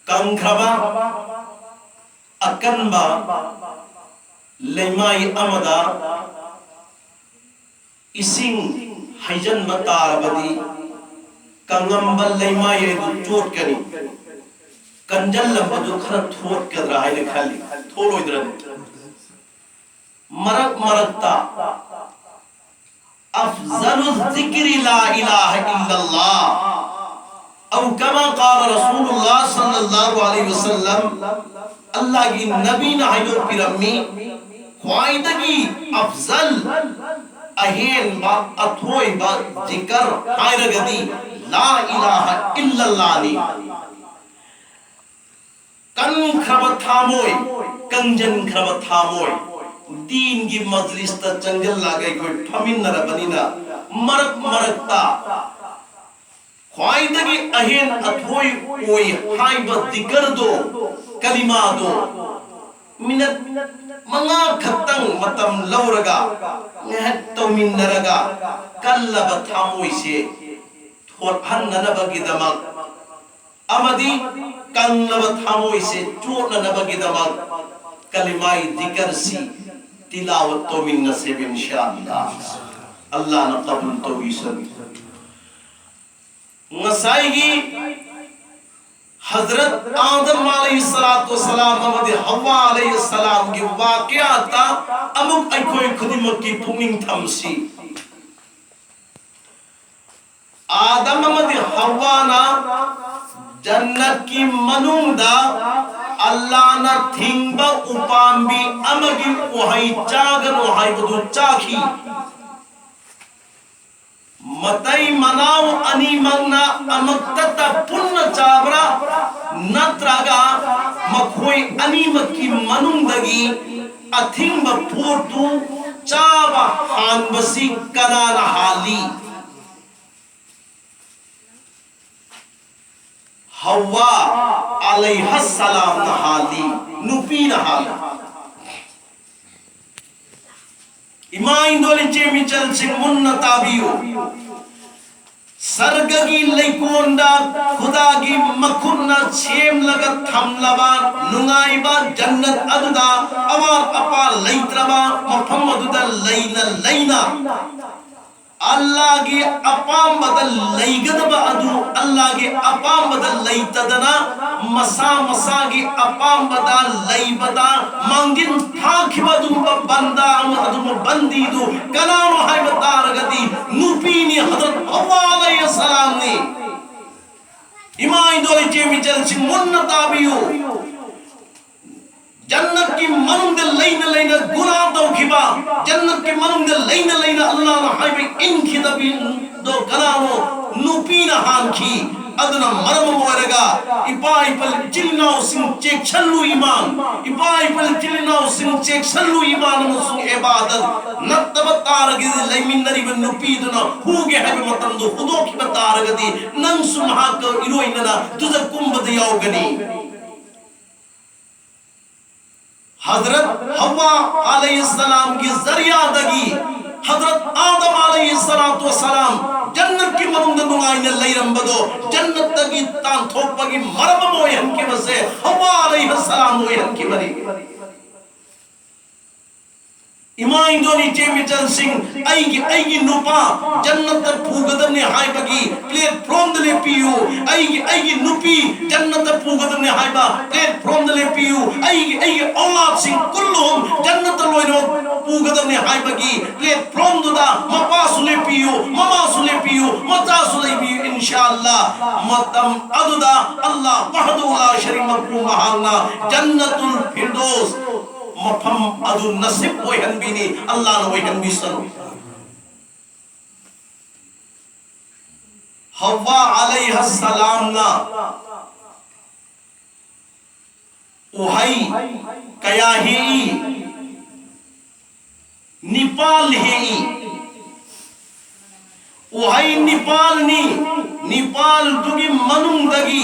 ꯀꯪꯈ꯭ꯔꯕ ꯑꯀꯟꯕ ꯂꯩꯃꯥꯏ ꯑꯃꯗ ꯏꯁꯤꯡ ꯍꯩꯖꯤꯟꯕ ꯇꯥꯔꯕꯗꯤ, ꯀꯪꯉꯝꯕ ꯂꯩꯃꯥꯏ ꯑꯗꯨ ꯆꯣꯠꯀꯅꯤ꯫ ꯀꯟꯖꯜꯂꯝꯕꯗꯨ ꯈꯔ ꯊꯣꯠꯀꯗ꯭ꯔꯥ ꯍꯥꯏꯅ ꯈꯜꯂꯤ, ꯊꯣꯠꯂꯣꯏꯗ꯭ꯔꯅꯤ? ꯃꯔꯛ ꯃꯔꯛꯇ أفضل الذكر لا إله إلا الله، أو كما قال رسول الله صلى الله عليه وسلم. ꯑꯜꯂꯥꯍꯒꯤ ꯅꯕꯤꯅ ꯍꯥꯏꯗꯣꯛꯄꯤꯔꯝꯃꯤ, ꯈ꯭ꯋꯥꯏꯗꯒꯤ ꯑꯐꯖꯜ, ꯑꯍꯦꯟꯕ, ꯑꯊꯣꯏꯕ ꯖꯤꯀꯔ ꯍꯥꯏꯔꯒꯗꯤ ꯂꯥ ꯏꯂꯥꯍ ꯏꯜꯂꯜꯂꯥꯍꯅꯤ꯫ ꯀꯟꯈ꯭ꯔꯕ ꯊꯥꯃꯣꯏ, ꯀꯪꯖꯟꯈ꯭ꯔꯕ ꯊꯥꯃꯣꯏ, ꯗꯤꯟꯒꯤ ꯃꯖꯂꯤꯁꯇ ꯆꯪꯁꯤꯜꯂꯒ ꯑꯩꯈꯣꯏ ꯐꯝꯃꯤꯟꯅꯔꯕꯅꯤꯅ, ꯃꯔꯛ ꯃꯔꯛꯇ ꯈ꯭ꯋꯥꯏꯗꯒꯤ ꯑꯍꯦꯟ ꯑꯊꯣꯏ ꯑꯣꯏ ꯍꯥꯏꯕ ꯖꯤꯀꯔꯗꯣ, ꯀꯂꯤꯃꯥꯗꯣ, ꯃꯤꯅꯠ ꯃꯉꯥ ꯈꯛꯇꯪ ꯃꯇꯝ ꯂꯧꯔꯒ ꯉꯥꯏꯍꯥꯛ ꯇꯧꯃꯤꯟꯅꯔꯒ, ꯀꯜꯂꯕ ꯊꯥꯃꯣꯏꯁꯦ ꯊꯣꯠꯍꯟꯅꯅꯕꯒꯤꯗꯃꯛ ꯑꯃꯗꯤ ꯀꯪꯂꯕ ꯊꯃꯣꯏꯁꯦ ꯆꯣꯠꯅꯅꯕꯒꯤꯗꯃꯛ ꯀꯂꯤꯃꯥꯏ ꯖꯤꯀꯔꯁꯤ ꯇꯤꯂꯥꯋꯠ ꯇꯧꯃꯤꯟꯅꯁꯦꯕ, ꯏꯟꯁꯥ ꯑꯜꯂꯥꯍ꯫ ꯑꯜꯂꯥꯍꯅ ꯀꯕꯨꯜ ꯇꯧꯕꯤꯁꯅꯨ꯫ ꯉꯁꯥꯏꯒꯤ ꯍꯖꯔꯠ ꯑꯥꯗꯝ ꯑꯂꯩꯍꯤ ꯁꯂꯥꯇꯨ ꯋꯁꯁꯂꯥꯝ ꯑꯃꯗꯤ ꯍꯋꯥ ꯑꯂꯩꯍꯤ ꯁꯂꯥꯝꯒꯤ ꯋꯥꯀꯤꯌꯥꯇ ꯑꯃꯨꯛ ꯑꯩꯈꯣꯏ ꯈꯨꯗꯤꯡꯃꯛꯀꯤ ꯄꯨꯛꯅꯤꯡ ꯊꯝꯁꯤ꯫ ꯑꯥꯗꯝ ꯑꯃꯗꯤ ꯍꯋꯥꯅ ꯖꯟꯅꯠꯀꯤ ꯃꯅꯨꯡꯗ ꯑꯜꯂꯥꯍꯅ ꯊꯤꯡꯕ ꯎꯄꯥꯝꯕꯤ ꯑꯃꯒꯤ ꯎꯍꯩ ꯆꯥꯒꯅꯨ ꯍꯥꯏꯕꯗꯨ ꯆꯥꯈꯤ꯫ ꯃꯇꯩ ꯃꯅꯥꯎ ꯑꯅꯤꯃꯛꯅ ꯑꯃꯛꯇꯇ ꯄꯨꯟꯅ ꯆꯥꯕ꯭ꯔꯥ, ꯅꯠꯇ꯭ꯔꯒ ꯃꯈꯣꯏ ꯑꯅꯤꯃꯛꯀꯤ ꯃꯅꯨꯡꯗꯒꯤ ꯑꯊꯤꯡꯕ ꯄꯣꯠꯇꯨ ꯆꯥꯕ ꯍꯥꯟꯕꯁꯤ ꯀꯅꯥꯅ ꯍꯥꯜꯂꯤ? ꯍꯋꯥ ꯑꯂꯩꯍ ꯁꯂꯥꯝꯅ ꯍꯥꯜꯂꯤ, ꯅꯨꯄꯤꯅ ꯍꯥꯜꯂꯤ꯫ ꯏꯃꯥ ꯏꯟꯗꯣꯜ, ꯏꯆꯦ ꯏꯆꯜꯁꯤꯡ, ꯃꯨꯟꯅ ꯇꯥꯕꯤꯌꯨ꯫ ꯁꯔꯒꯒꯤ ꯂꯩꯀꯣꯜꯗ ꯈꯨꯗꯥꯒꯤ ꯃꯈꯨꯠꯅ ꯁꯦꯝꯂꯒ ꯊꯝꯂꯕ ꯅꯨꯡꯉꯥꯏꯕ ꯖꯟꯅꯠ ꯑꯗꯨꯗ ꯑꯋꯥꯠ ꯑꯄꯥ ꯂꯩꯇ꯭ꯔꯕ ꯃꯐꯝ ꯑꯗꯨꯗ ꯂꯩꯅ ꯂꯩꯅ ꯑꯜꯂꯥꯒꯤ ꯑꯄꯥꯝꯕꯗ ꯂꯩꯒꯗꯕ ꯑꯗꯨ ꯑꯜꯂꯥꯒꯤ ꯑꯄꯥꯝꯕꯗ ꯂꯩꯇꯗꯅ, ꯃꯁꯥ ꯃꯁꯥꯒꯤ ꯑꯄꯥꯝꯕꯗ ꯂꯩꯕꯗ ꯃꯥꯡꯖꯤꯟ ꯊꯥꯈꯤꯕ ꯑꯗꯨꯒꯨꯝꯕ ꯕꯟꯗꯥ ꯑꯃ, ꯑꯗꯨꯒꯨꯝꯕ ꯕꯟꯗꯤꯗꯨ ꯀꯅꯥꯅꯣ ꯍꯥꯏꯕ ꯇꯥꯔꯒꯗꯤ, ꯅꯨꯄꯤꯅꯤ, ꯍꯖꯔꯠ ꯍꯋꯥ ꯑꯂꯩꯍꯤ ꯁꯂꯥꯝꯅꯤ꯫ ꯏꯃꯥ ꯏꯟꯗꯣꯜ ꯏꯆꯦ ꯃꯤꯆꯜꯁꯤꯡ ꯃꯨꯟꯅ ꯇꯥꯕꯤꯌꯨ꯫ ꯖꯟꯅꯠꯀꯤ ꯃꯅꯨꯡꯗ ꯂꯩꯅ ꯂꯩꯅ ꯒꯨꯅꯥ ꯇꯧꯈꯤꯕ, ꯖꯟꯅꯠꯀꯤ ꯃꯅꯨꯡꯗ ꯂꯩꯅ ꯂꯩꯅ ꯑꯜꯂꯥꯍꯅ ꯍꯥꯏꯕ ꯏꯟꯈꯤꯗꯕꯗꯣ ꯀꯅꯥꯅꯣ? ꯅꯨꯄꯤꯅ ꯍꯥꯟꯈꯤ꯫ ꯑꯗꯨꯅ ꯃꯔꯝ ꯑꯃ ꯑꯣꯏꯔꯒ ꯏꯄꯥ ꯏꯄꯜ ꯏꯆꯤꯜ ꯏꯅꯥꯎꯁꯤꯡ ꯆꯦꯛꯁꯤꯜꯂꯨ ꯏꯃꯥꯟ, ꯏꯄꯥ ꯏꯄꯜ ꯏꯆꯤꯜ ꯏꯅꯥꯎꯁꯤꯡ ꯆꯦꯛꯁꯤꯜꯂꯨ ꯏꯃꯥꯟ ꯑꯃꯁꯨꯡ ꯏꯕꯥꯗꯠ ꯅꯠꯇꯕ ꯇꯥꯔꯒꯗꯤ, ꯂꯩꯃꯤꯟꯅꯔꯤꯕ ꯅꯨꯄꯤꯗꯨꯅ ꯍꯨꯒꯦ ꯍꯥꯏꯕ ꯃꯇꯝꯗꯣ ꯍꯨꯗꯣꯛꯈꯤꯕ ꯇꯥꯔꯒꯗꯤ, ꯅꯪꯁꯨ ꯃꯍꯥꯛꯀ ꯏꯔꯣꯏꯅꯅ ꯇꯨꯖ ꯀꯨꯝꯕꯗ ꯌꯥꯎꯒꯅꯤ꯫ ꯍꯖꯔꯠ ꯍꯋꯥ ꯑꯂꯩꯍꯤꯁꯁꯂꯥꯝꯒꯤ ꯖꯔꯤꯌꯥꯗꯒꯤ ꯍꯖꯔꯠ ꯑꯥꯗꯝ ꯑꯂꯩꯍꯤꯁꯁꯂꯥꯇꯨ ꯋꯁꯁꯂꯥꯝ ꯖꯟꯅꯠꯀꯤ ꯃꯅꯨꯡꯗ ꯅꯨꯡꯉꯥꯏꯅ ꯂꯩꯔꯝꯕꯗꯣ, ꯖꯟꯅꯠꯇꯒꯤ ꯇꯥꯟꯊꯣꯛꯄꯒꯤ ꯃꯔꯝ ꯑꯃ ꯑꯣꯏꯍꯟꯈꯤꯕꯁꯦ ꯍꯋꯥ ꯑꯂꯩꯍꯤꯁꯁꯂꯥꯝ ꯑꯣꯏꯍꯟꯈꯤꯕꯅꯤ꯫ ꯏꯃꯥ ꯏꯟꯗꯣꯜ ꯏꯆꯦ ꯃꯤꯆꯜꯁꯤꯡ, ꯑꯩꯒꯤ, ꯑꯩꯒꯤ ꯅꯨꯄꯥ ꯖꯟꯅꯠꯇ ꯄꯨꯒꯗꯕꯅꯤ ꯍꯥꯏꯕꯒꯤ platformꯗ ꯂꯦꯞꯄꯤꯌꯨ꯫ ꯑꯩꯒꯤ, ꯑꯩꯒꯤ ꯅꯨꯄꯤ ꯖꯟꯅꯠꯇ ꯄꯨꯒꯗꯕꯅꯤ ꯍꯥꯏꯕ platformꯗ ꯂꯦꯞꯄꯤꯌꯨ꯫ ꯑꯩꯒꯤ, ꯑꯩꯒꯤ ꯑꯧꯂꯥꯗꯁꯤꯡ ꯀꯨꯜꯂꯨꯍꯨꯝ ꯖꯟꯅꯠꯇ ꯂꯣꯏꯅꯃꯛ ꯄꯨꯒꯗꯕꯅꯤ ꯍꯥꯏꯕꯒꯤ platformꯗꯨꯗ ꯃꯄꯥꯁꯨ ꯂꯦꯞꯄꯤꯌꯨ, ꯃꯃꯥꯁꯨ ꯂꯦꯞꯄꯤꯌꯨ, ꯃꯆꯥꯁꯨ ꯂꯩꯕꯤꯌꯨ꯫ ꯏꯟꯁꯥ ꯑꯜꯂꯥ, ꯃꯇꯝ ꯑꯗꯨꯗ ꯑꯜꯂꯥ ꯋꯥꯍꯗꯨ ꯂꯥ ꯁꯔꯤꯀ ꯂꯍꯨ ꯃꯍꯥꯛꯅ ꯖꯟꯅꯇꯨꯜ ꯐꯤꯔꯗꯧꯁ ꯃꯐꯝ ꯑꯗꯨ ꯅꯁꯤꯕ ꯑꯣꯏꯍꯟꯕꯤꯅꯤ꯫ ꯑꯜꯂꯥꯍꯅ ꯑꯣꯏꯍꯟꯕꯤꯁꯅꯨ꯫ ꯍꯋꯥ ꯑꯂꯩꯍ ꯁꯂꯥꯝꯅ ꯎꯍꯩ ꯀꯌꯥ ꯍꯦꯛꯏ? ꯅꯤꯄꯥꯜ ꯍꯦꯛꯏ꯫ ꯎꯍꯩ ꯅꯤꯄꯥꯜꯅꯤ꯫ ꯅꯤꯄꯥꯜꯗꯨꯒꯤ ꯃꯅꯨꯡꯗꯒꯤ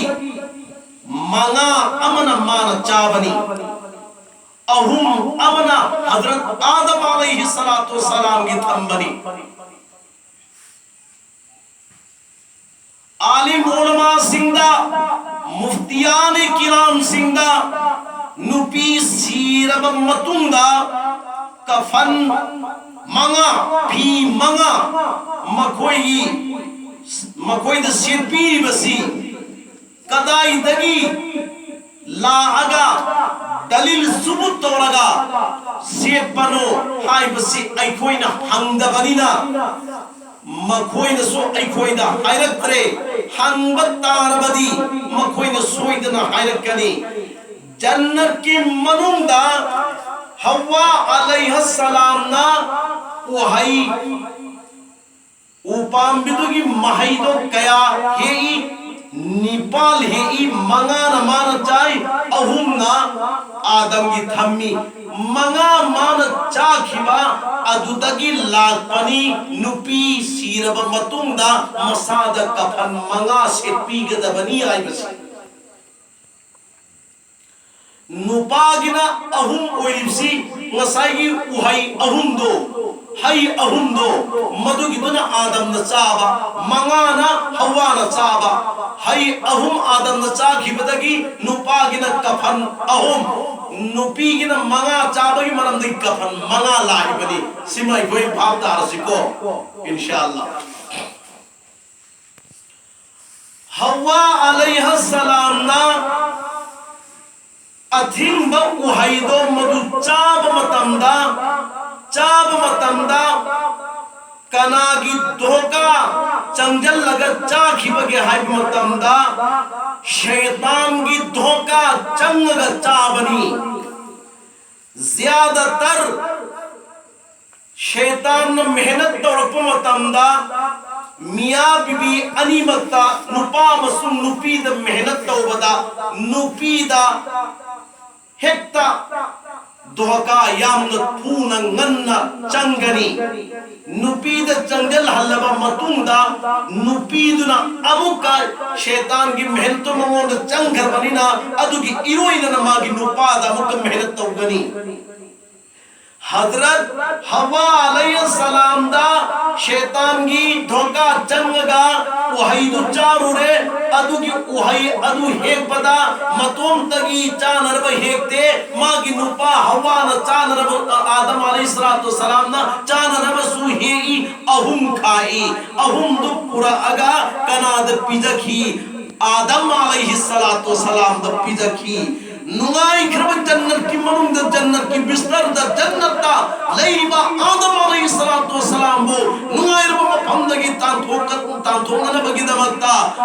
ꯃꯉꯥ ꯑꯃꯅ ꯃꯥꯅ ꯆꯥꯕꯅꯤ, ꯑꯍꯨꯝ ꯑꯃꯅ ꯍꯖꯔꯠ ꯑꯥꯗꯝ ꯑꯂꯩꯍꯤ ꯁꯂꯥꯇꯨ ꯁꯂꯥꯝꯒꯤ ꯊꯝꯕꯅꯤ꯫ ꯑꯥꯂꯤꯝ ꯎꯂꯃꯥꯁꯤꯡꯗ, ꯃꯨꯐꯇꯤꯌꯥꯅꯦ ꯀꯤꯔꯥꯝꯁꯤꯡꯗ, ꯅꯨꯄꯤ ꯁꯤꯔꯕ ꯃꯇꯨꯡꯗ ꯀꯐꯟ ꯃꯉꯥ, ꯐꯤ ꯃꯉꯥ ꯃꯈꯣꯏꯒꯤ, ꯃꯈꯣꯏꯗ ꯁꯦꯠꯄꯤꯔꯤꯕꯁꯤ ꯀꯗꯥꯏꯗꯒꯤ ꯂꯥꯛꯑꯒ ꯗꯂꯤꯜ ꯁꯨꯕꯨꯠ ꯇꯧꯔꯒ ꯁꯦꯠꯄꯅꯣ ꯍꯥꯏꯕꯁꯤ ꯑꯩꯈꯣꯏꯅ ꯍꯪꯗꯕꯅꯤꯅ, ꯃꯈꯣꯏꯅꯁꯨ ꯑꯩꯈꯣꯏꯗ ꯍꯥꯏꯔꯛꯇ꯭ꯔꯦ꯫ ꯍꯪꯕ ꯇꯥꯔꯕꯗꯤ ꯃꯈꯣꯏꯅ ꯁꯣꯏꯗꯅ ꯍꯥꯏꯔꯛꯀꯅꯤ꯫ ꯖꯟꯅꯠꯀꯤ ꯃꯅꯨꯡꯗ ꯍꯋꯥ ꯑꯂꯩꯍ ꯁꯂꯥꯝꯅ ꯎꯍꯩ, ꯎ ꯄꯥꯝꯕꯤꯗꯨꯒꯤ ꯃꯍꯩꯗꯣ ꯀꯌꯥ ꯍꯦꯛꯏ? ꯅꯤꯄꯥꯜ ꯍꯦꯛꯏ꯫ ꯃꯉꯥꯅ ꯃꯥꯅ ꯆꯥꯏ, ꯑꯍꯨꯝꯅ ꯑꯥꯗꯝꯒꯤ ꯊꯝꯃꯤ꯫ ꯃꯉꯥ ꯃꯥꯅ ꯆꯥꯈꯤꯕ ꯑꯗꯨꯗꯒꯤ ꯂꯥꯛꯄꯅꯤ꯫ ꯅꯨꯄꯤ ꯁꯤꯔꯕ ꯃꯇꯨꯡꯗ ꯃꯁꯥꯗ ꯀꯐꯟ ꯃꯉꯥ ꯁꯦꯠꯄꯤꯒꯗꯕꯅꯤ ꯍꯥꯏꯕꯁꯤ꯫ ꯅꯨꯄꯥꯒꯤꯅ ꯑꯍꯨꯝ ꯑꯣꯏꯔꯤꯕꯁꯤ ꯉꯁꯥꯏꯒꯤ ꯎꯍꯩ ꯑꯍꯨꯝꯗꯣ, ꯍꯩ ꯑꯍꯨꯝꯗꯣ, ꯃꯗꯨꯒꯤꯗꯨꯅ ꯑꯥꯗꯝꯅ ꯆꯥꯕ, ꯃꯉꯥꯅ ꯍꯋꯥꯅ ꯆꯥꯕ꯫ ꯍꯩ ꯑꯍꯨꯝ ꯑꯥꯗꯝꯅ ꯆꯥꯈꯤꯕꯗꯒꯤ ꯅꯨꯄꯥꯒꯤꯅ ꯀꯐꯟ ꯑꯍꯨꯝ, ꯅꯨꯄꯤꯒꯤꯅ ꯃꯉꯥ ꯆꯥꯕꯒꯤ ꯃꯔꯝꯗꯒꯤ ꯀꯐꯟ ꯃꯉꯥ ꯂꯥꯛꯏꯕꯅꯤ꯫ ꯁꯤꯃ ꯑꯩꯈꯣꯏ ꯚꯥꯞ ꯇꯥꯔꯁꯤꯀꯣ, ꯏꯟꯁꯥ ꯑꯜꯂꯥ꯫ ꯍꯋꯥ ꯑꯂꯩꯍ ꯁꯂꯥꯝꯅ ꯑꯊꯤꯡꯕ ꯎꯍꯩꯗꯣ ꯃꯗꯨ ꯆꯥꯕ ꯃꯇꯝꯗ, ꯆꯥꯕ ꯃꯇꯝꯗ ꯀꯅꯥꯒꯤ ꯙꯣꯀꯥ ꯆꯪꯖꯜꯂꯒ ꯆꯥꯈꯤꯕꯒꯦ ꯍꯥꯏꯕ ꯃꯇꯝꯗ, ꯁꯩꯇꯥꯟꯒꯤ ꯙꯣꯀꯥ ꯆꯪꯉꯒ ꯆꯥꯕꯅꯤ꯫ ꯖꯤꯌꯥꯗꯇꯔ ꯁꯩꯇꯥꯟꯅ ꯃꯦꯍꯅꯠ ꯇꯧꯔꯛꯄ ꯃꯇꯝꯗ, ꯃꯤꯌꯥ ꯕꯤꯕꯤ ꯑꯅꯤꯃꯛꯇ, ꯅꯨꯄꯥ ꯑꯃꯁꯨꯡ ꯅꯨꯄꯤꯗ ꯃꯦꯍꯅꯠ ꯇꯧꯕꯗ, ꯅꯨꯄꯤꯗ ꯍꯦꯛꯇ ꯙꯣꯀꯥ ꯌꯥꯝꯅ ꯊꯨꯅ ꯉꯟꯅ ꯆꯪꯒꯅꯤ꯫ ꯅꯨꯄꯤꯗ ꯆꯪꯖꯜꯍꯜꯂꯕ ꯃꯇꯨꯡꯗ, ꯅꯨꯄꯤꯗꯨꯅ ꯑꯃꯨꯛꯀ ꯁꯩꯇꯥꯟꯒꯤ ꯃꯦꯍꯅꯠꯇꯨ ꯃꯉꯣꯟꯗ ꯆꯪꯈ꯭ꯔꯕꯅꯤꯅ, ꯑꯗꯨꯒꯤ ꯏꯔꯣꯏꯅꯅ ꯃꯥꯒꯤ ꯅꯨꯄꯥꯗ ꯑꯃꯨꯛꯀ ꯃꯦꯍꯅꯠ ꯇꯧꯒꯅꯤ꯫ ꯍꯖꯔꯠ ꯍꯋꯥ ꯑꯂꯩꯍꯤ ꯁꯂꯥꯝꯗ ꯁꯩꯇꯥꯟꯒꯤ ꯙꯣꯀꯥ ꯆꯪꯉꯒ ꯎꯍꯩꯗꯨ ꯆꯥꯔꯨꯔꯦ꯫ ꯑꯗꯨꯒꯤ ꯎꯍꯩ ꯑꯗꯨ ꯍꯦꯛꯄꯗ ꯃꯇꯣꯝꯇꯒꯤ ꯆꯥꯅꯅꯕ ꯍꯦꯛꯇꯦ, ꯃꯥꯒꯤ ꯅꯨꯄꯥ ꯍꯋꯥꯅ ꯆꯥꯅꯅꯕ, ꯑꯥꯗꯝ ꯑꯂꯩꯍꯤ ꯁꯂꯥꯇꯨ ꯁꯂꯥꯝꯅ ꯆꯥꯅꯅꯕꯁꯨ ꯍꯦꯛꯏ꯫ ꯑꯍꯨꯝ ꯈꯥꯛꯏ, ꯑꯍꯨꯝꯗꯨ ꯄꯨꯔꯛꯑꯒ ꯀꯅꯥꯗ ꯄꯤꯖꯈꯤ? ꯑꯥꯗꯝ ꯑꯂꯩꯍꯤ ꯁꯂꯥꯇꯨ ꯁꯂꯥꯝꯗ ꯄꯤꯖꯈꯤ꯫ ꯅꯨꯡꯉꯥꯏꯈ꯭ꯔꯕ ꯖꯟꯅꯠꯀꯤ ꯃꯅꯨꯡꯗ, ꯖꯟꯅꯠꯀꯤ ꯕꯤꯁꯇꯔꯗ, ꯖꯟꯅꯠꯇ ꯂꯩꯔꯤꯕ ꯑꯥꯗꯝ ꯑꯂꯩꯍꯤ ꯁꯂꯥꯇꯨ ꯋꯁꯁꯂꯥꯝꯕꯨ ꯅꯨꯡꯉꯥꯏꯔꯕ ꯃꯐꯝꯗꯒꯤ ꯇꯥꯟꯊꯣꯛꯀ-, ꯇꯥꯟꯊꯣꯛꯅꯅꯕꯒꯤꯗꯃꯛꯇ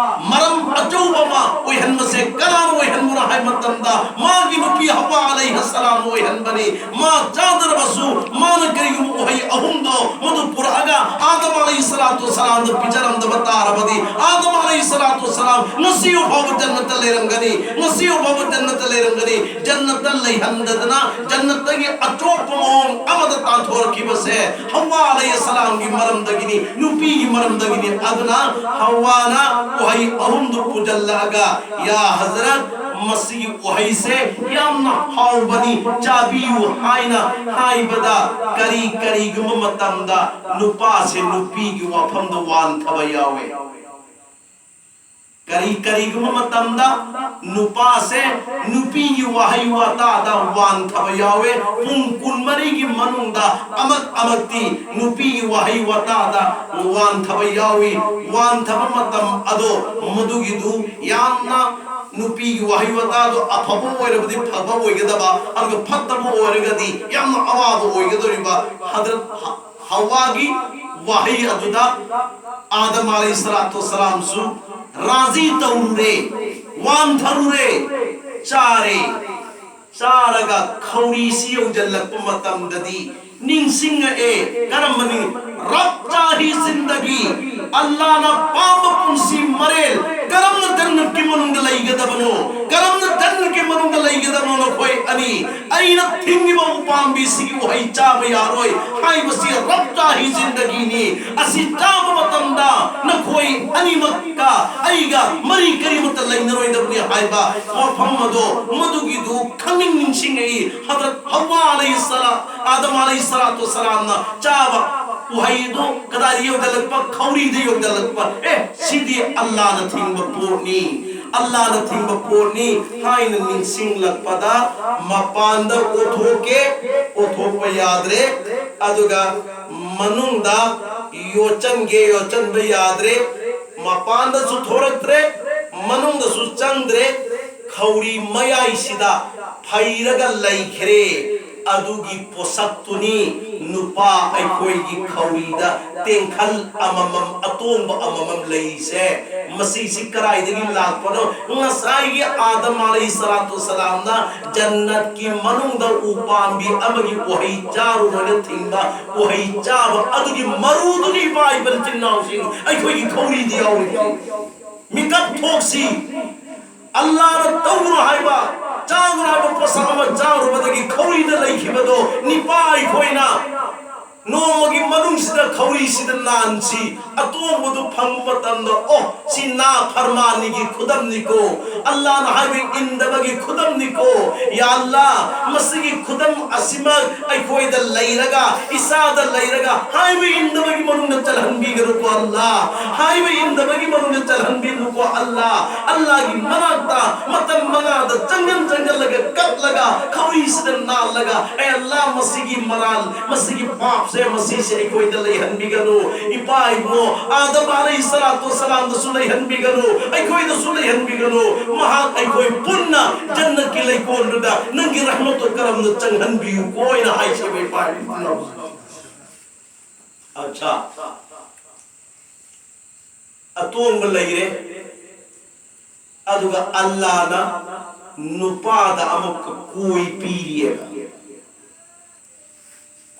ꯃꯔꯝ ꯑꯆꯧꯕ ꯑꯃ ꯑꯣꯏꯍꯟꯕꯁꯦ ꯀꯅꯥꯅ ꯑꯣꯏꯍꯟꯕꯅꯣ ꯍꯥꯏꯕ ꯃꯇꯝꯗ, ꯃꯥꯒꯤ ꯅꯨꯄꯤ ꯍꯋꯥ ꯑꯂꯩꯍꯤ ꯁꯂꯥꯝꯅ ꯑꯣꯏꯍꯟꯕꯅꯤ꯫ ꯃꯥ ꯆꯥꯗ꯭ꯔꯕꯁꯨ ꯃꯥꯅ ꯀꯔꯤꯒꯨꯝꯕ ꯎꯍꯩ ꯑꯍꯨꯝꯗꯣ ꯃꯗꯨ ꯄꯨꯔꯛꯑꯒ ꯑꯥꯗꯝ ꯑꯂꯩꯍꯤ ꯁꯂꯥꯇꯨ ꯋꯁꯁꯂꯥꯝꯗ ꯄꯤꯖꯔꯝꯗꯕ ꯇꯥꯔꯕꯗꯤ, ꯑꯥꯗꯝ ꯑꯂꯩꯍꯤ ꯁꯂꯥꯇꯨ ꯋꯁꯁꯂꯥꯝ ꯉꯁꯤ ꯐꯥꯎꯕ ꯖꯟꯅꯠꯇ ꯂꯩꯔꯝꯒꯅꯤ, ꯉꯁꯤ ꯐꯥꯎꯕ ꯖꯟꯅꯠꯇ ꯂꯩꯔꯝꯒꯅꯤ꯫ ꯖꯟꯅꯠꯇ ꯂꯩꯍꯟꯗꯗꯅ, ꯖꯟꯅꯠꯇꯒꯤ ꯑꯆꯣꯞꯄ ꯃꯑꯣꯡ ꯑꯃꯗ ꯇꯥꯟꯊꯣꯔꯛꯈꯤꯕꯁꯦ ꯍꯋꯥ ꯑꯂꯩꯍꯤ ꯁꯂꯥꯝꯒꯤ ꯃꯔꯝꯗꯒꯤꯅꯤ, ꯅꯨꯄꯤꯒꯤ ꯃꯔꯝꯗꯒꯤꯅꯤ꯫ ꯑꯗꯨꯅ ꯍꯋꯥꯅ ꯎꯍꯩ ꯑꯍꯨꯝꯗꯨ ꯄꯨꯖꯜꯂꯛꯑꯒ, "ꯌꯥ ꯍꯖꯔꯠ, ꯃꯁꯤꯒꯤ ꯎꯍꯩꯁꯦ ꯌꯥꯝꯅ ꯍꯥꯎꯕꯅꯤ, ꯆꯥꯕꯤꯌꯨ" ꯍꯥꯏꯅ ꯍꯥꯏꯕꯗ, ꯀꯔꯤ, ꯀꯔꯤꯒꯨꯝꯕ ꯃꯇꯝꯗ ꯅꯨꯄꯥꯁꯦ ꯅꯨꯄꯤꯒꯤ ꯋꯥꯐꯝꯗ ꯋꯥꯟꯊꯕ ꯌꯥꯎꯋꯦ꯫ ꯀꯔꯤ, ꯀꯔꯤꯒꯨꯝꯕ ꯃꯇꯝꯗ ꯅꯨꯄꯥꯁꯦ ꯅꯨꯄꯤꯒꯤ ꯋꯥꯍꯩ ꯋꯥꯇꯥꯗ ꯋꯥꯟꯊꯕ ꯌꯥꯎꯋꯦ꯫ ꯄꯨꯡ ꯀꯨꯟꯃꯔꯤꯒꯤ ꯃꯅꯨꯡꯗ ꯑꯃꯛ ꯑꯃꯛꯇꯤ ꯅꯨꯄꯤꯒꯤ ꯋꯥꯍꯩ ꯋꯥꯇꯥꯗ ꯋꯥꯟꯊꯕ ꯌꯥꯎꯏ꯫ ꯋꯥꯟꯊꯕ ꯃꯇꯝ ꯑꯗꯣ ꯃꯗꯨꯒꯤꯗꯨ ꯌꯥꯝꯅ ꯅꯨꯄꯤꯒꯤ ꯋꯥꯍꯩ ꯋꯥꯇꯥꯗꯣ ꯑꯐꯕ ꯑꯣꯏꯔꯕꯗꯤ ꯐꯕ ꯑꯣꯏꯒꯗꯕ, ꯑꯗꯨꯒ ꯐꯠꯇꯕ ꯑꯣꯏꯔꯒꯗꯤ ꯌꯥꯝꯅ ꯑꯋꯥꯕ ꯑꯣꯏꯒꯗꯧꯔꯤꯕ꯫ ꯍꯗꯔꯠ ꯍ-, ꯍꯋꯥꯒꯤ ꯋꯥꯍꯩ ꯑꯗꯨꯗ ꯑꯥꯗꯝ ꯑꯂꯩꯍꯤ ꯁꯂꯥꯇꯨ ꯁꯂꯥꯝꯁꯨ ꯔꯥꯖꯤ ꯇꯧꯔꯨꯔꯦ, ꯋꯥꯟꯊꯔꯨꯔꯦ, ꯆꯥꯔꯦ꯫ ꯆꯥꯔꯒ ꯈꯧꯔꯤꯁꯤ ꯌꯧꯖꯜꯂꯛꯄ ꯃꯇꯝꯗꯗꯤ ꯅꯤꯡꯁꯤꯡꯉꯛꯑꯦ꯫ ꯀꯔꯝꯕꯅꯤ? "ꯔꯕ ꯆꯥꯍꯤ ꯖꯤꯟꯗꯒꯤ", ꯑꯜꯂꯥꯅ ꯄꯥꯝꯕ ꯄꯨꯟꯁꯤ ꯃꯔꯦꯜ ꯀꯔꯝꯅ ꯖꯟꯅꯠꯀꯤ ꯃꯅꯨꯡꯗ ꯂꯩꯒꯗꯕꯅꯣ, ꯀꯔꯝꯅ ꯖꯟꯅꯠꯀꯤ ꯃꯅꯨꯡꯗ ꯂꯩꯒꯗꯕꯅꯣ ꯅꯈꯣꯏ ꯑꯅꯤ? ꯑꯩꯅ ꯊꯤꯡꯉꯤꯕ ꯎꯄꯥꯝꯕꯤꯁꯤꯒꯤ ꯎꯍꯩ ꯆꯥꯕ ꯌꯥꯔꯣꯏ ꯍꯥꯏꯕꯁꯤ ꯔꯕ ꯆꯥꯍꯤ ꯖꯤꯟꯗꯒꯤꯅꯤ꯫ ꯑꯁꯤ ꯆꯥꯕ ꯃꯇꯝꯗ ꯅꯈꯣꯏ ꯑꯅꯤꯃꯛꯀ ꯑꯩꯒ ꯀꯔꯤ ꯀꯔꯤꯃꯠꯇ ꯂꯩꯅꯔꯣꯏꯗꯕꯅꯤ ꯍꯥꯏꯕ ꯋꯥꯐꯝ ꯑꯗꯣ, ꯃꯗꯨꯒꯤꯗꯨ ꯈꯪꯅꯤꯡ ꯅꯤꯡꯁꯤꯡꯉꯛꯏ꯫ ꯍꯗ꯭ꯔꯠ ꯍꯋꯥ ꯑꯂꯩꯍꯤ ꯁꯂꯥ-, ꯑꯥꯗꯝ ꯑꯂꯩꯍꯤ ꯁꯂꯥꯇꯨ ꯋꯁꯁꯂꯥꯝꯅ ꯆꯥꯕ ꯎꯍꯩꯗꯨ ꯀꯗꯥꯏꯗ ꯌꯧꯗꯜꯂꯛꯄ? ꯈꯧꯔꯤꯗ ꯌꯧꯗꯜꯂꯛꯄ꯫ ꯑꯦ, ꯁꯤꯗꯤ ꯑꯜꯂꯥꯅ ꯊꯤꯡꯕ ꯄꯣꯠꯅꯤ, ꯑꯜꯂꯥꯅ ꯊꯤꯡꯕ ꯄꯣꯠꯅꯤ ꯍꯥꯏꯅ ꯅꯤꯡꯁꯤꯡꯂꯛꯄꯗ, ꯃꯄꯥꯟꯗ ꯑꯣꯊꯣꯛꯀꯦ, ꯑꯣꯊꯣꯛꯄ ꯌꯥꯗ꯭ꯔꯦ꯫ ꯑꯗꯨꯒ ꯃꯅꯨꯡꯗ ꯌꯣꯠꯆꯟꯒꯦ, ꯌꯣꯠꯆꯟꯕ ꯌꯥꯗ꯭ꯔꯦ꯫ ꯃꯄꯥꯟꯗꯁꯨ ꯊꯣꯔꯛꯇ꯭ꯔꯦ, ꯃꯅꯨꯡꯗꯁꯨ ꯆꯪꯗ꯭ꯔꯦ꯫ ꯈꯧꯔꯤ ꯃꯌꯥꯏꯁꯤꯗ ꯐꯩꯔꯒ ꯂꯩꯈ꯭ꯔꯦ꯫ ꯑꯗꯨꯒꯤ ꯄꯣꯠꯁꯛꯇꯨꯅꯤ ꯅꯨꯄꯥ ꯑꯩꯈꯣꯏꯒꯤ ꯈꯧꯔꯤꯗ ꯇꯦꯡꯈꯜ ꯑꯃꯃꯝ, ꯑꯇꯣꯡꯕ ꯑꯃꯃꯝ ꯂꯩꯔꯤꯁꯦ꯫ ꯃꯁꯤꯁꯤ ꯀꯗꯥꯏꯗꯒꯤ ꯂꯥꯛꯄꯅꯣ? ꯉꯁꯥꯏꯒꯤ ꯑꯥꯗꯝ ꯑꯂꯩꯍꯤ ꯁꯂꯥꯇꯨ ꯁꯂꯥꯝꯅ ꯖꯟꯅꯠꯀꯤ ꯃꯅꯨꯡꯗ ꯎ ꯄꯥꯝꯕꯤ ꯑꯃꯒꯤ ꯎꯍꯩ ꯆꯥꯔꯨꯔꯅ ꯊꯤꯡꯕ ꯎꯍꯩ ꯆꯥꯕ ꯑꯗꯨꯒꯤ ꯃꯔꯨꯗꯨꯅꯤ, ꯏꯄꯥ ꯏꯄꯟ ꯏꯆꯤꯟ ꯏꯅꯥꯎꯁꯤꯡ, ꯑꯩꯈꯣꯏꯒꯤ ꯈꯧꯔꯤꯗ ꯌꯥꯎꯔꯤꯕꯁꯤ꯫ ꯃꯤꯀꯞ ꯊꯣꯛꯁꯤ꯫ ꯑꯜꯂꯥꯅ ꯇꯧꯒꯅꯨ ꯍꯥꯏꯕ, ꯆꯥꯒꯅꯨ ꯍꯥꯏꯕ ꯄꯣꯠꯁꯛ ꯑꯃ ꯆꯥꯔꯨꯕꯗꯒꯤ ꯈꯧꯔꯤꯗ ꯂꯩꯈꯤꯕꯗꯣ ꯅꯤꯄꯥ ꯑꯩꯈꯣꯏꯅ ꯅꯣꯡꯃꯒꯤ ꯃꯅꯨꯡꯁꯤꯗ ꯈꯧꯔꯤꯁꯤꯗ ꯅꯥꯟꯁꯤ꯫ ꯑꯇꯣꯡꯕꯗꯨ ꯐꯪꯕ ꯃꯇꯝꯗ, "ꯑꯣ, ꯁꯤ ꯅꯥ ꯐꯔꯃꯥꯅꯤꯒꯤ ꯈꯨꯗꯝꯅꯤꯀꯣ, ꯑꯜꯂꯥꯅ ꯍꯥꯏꯕ ꯏꯟꯗꯕꯒꯤ ꯈꯨꯗꯝꯅꯤꯀꯣ꯫ ꯌꯥ ꯑꯜꯂꯥ, ꯃꯁꯤꯒꯤ ꯈꯨꯗꯝ ꯑꯁꯤꯃꯛ ꯑꯩꯈꯣꯏꯗ ꯂꯩꯔꯒ, ꯏꯁꯥꯗ ꯂꯩꯔꯒ, ꯍꯥꯏꯕ ꯏꯟꯗꯕꯒꯤ ꯃꯅꯨꯡꯗ ꯆꯜꯍꯟꯕꯤꯒꯅꯨꯀꯣ ꯑꯜꯂꯥ, ꯍꯥꯏꯕ ꯏꯟꯗꯕꯒꯤ ꯃꯅꯨꯡꯗ ꯆꯜꯍꯟꯕꯤꯒꯅꯨꯀꯣ ꯑꯜꯂꯥ꯫ ꯑꯜꯂꯥꯒꯤ ꯃꯅꯥꯛꯇ ꯃꯇꯝ ꯃꯉꯥꯗ ꯆꯪꯖꯟ ꯆꯪꯖꯜꯂꯒ, ꯀꯞꯂꯒ, ꯈꯧꯔꯤꯁꯤꯗ ꯅꯥꯜꯂꯒ, ꯑꯦ ꯑꯜꯂꯥ, ꯃꯁꯤꯒꯤ ꯃꯔꯥꯜ, ꯃꯁꯤꯒꯤ ꯄꯥꯞꯁꯦ, ꯃꯁꯤꯁꯦ ꯑꯩꯈꯣꯏꯗ ꯂꯩꯍꯟꯕꯤꯒꯅꯨ꯫ ꯏꯄꯥ ꯏꯕꯨꯡꯉꯣ ꯑꯥꯗꯝ ꯑꯂꯩꯍꯤ ꯁꯂꯥꯇꯨ ꯋꯁꯁꯂꯥꯝꯗꯁꯨ ꯂꯩꯍꯟꯕꯤꯒꯅꯨ, ꯑꯩꯈꯣꯏꯗꯁꯨ ꯂꯩꯍꯟꯕꯤꯒꯅꯨ꯫ ꯃꯍꯥꯛ ꯑꯩꯈꯣꯏ ꯄꯨꯟꯅ ꯖꯟꯅꯠꯀꯤ ꯂꯩꯀꯣꯜꯗꯨꯗ ꯅꯪꯒꯤ ꯔꯍꯃꯇꯨ ꯀꯔꯝꯅ ꯆꯪꯍꯟꯕꯤꯌꯨꯀꯣ" ꯍꯥꯏꯅ ꯍꯥꯏꯈꯤꯕ, ꯏꯄꯥ ꯏꯕꯨꯡꯉꯣ꯫ ꯑꯠꯆꯥ, ꯑꯇꯣꯡꯕ ꯂꯩꯔꯦ꯫ ꯑꯗꯨꯒ ꯑꯜꯂꯥꯅ ꯅꯨꯄꯥꯗ ꯑꯃꯨꯛꯀ ꯀꯣꯏ ꯄꯤꯔꯤꯑꯕ꯫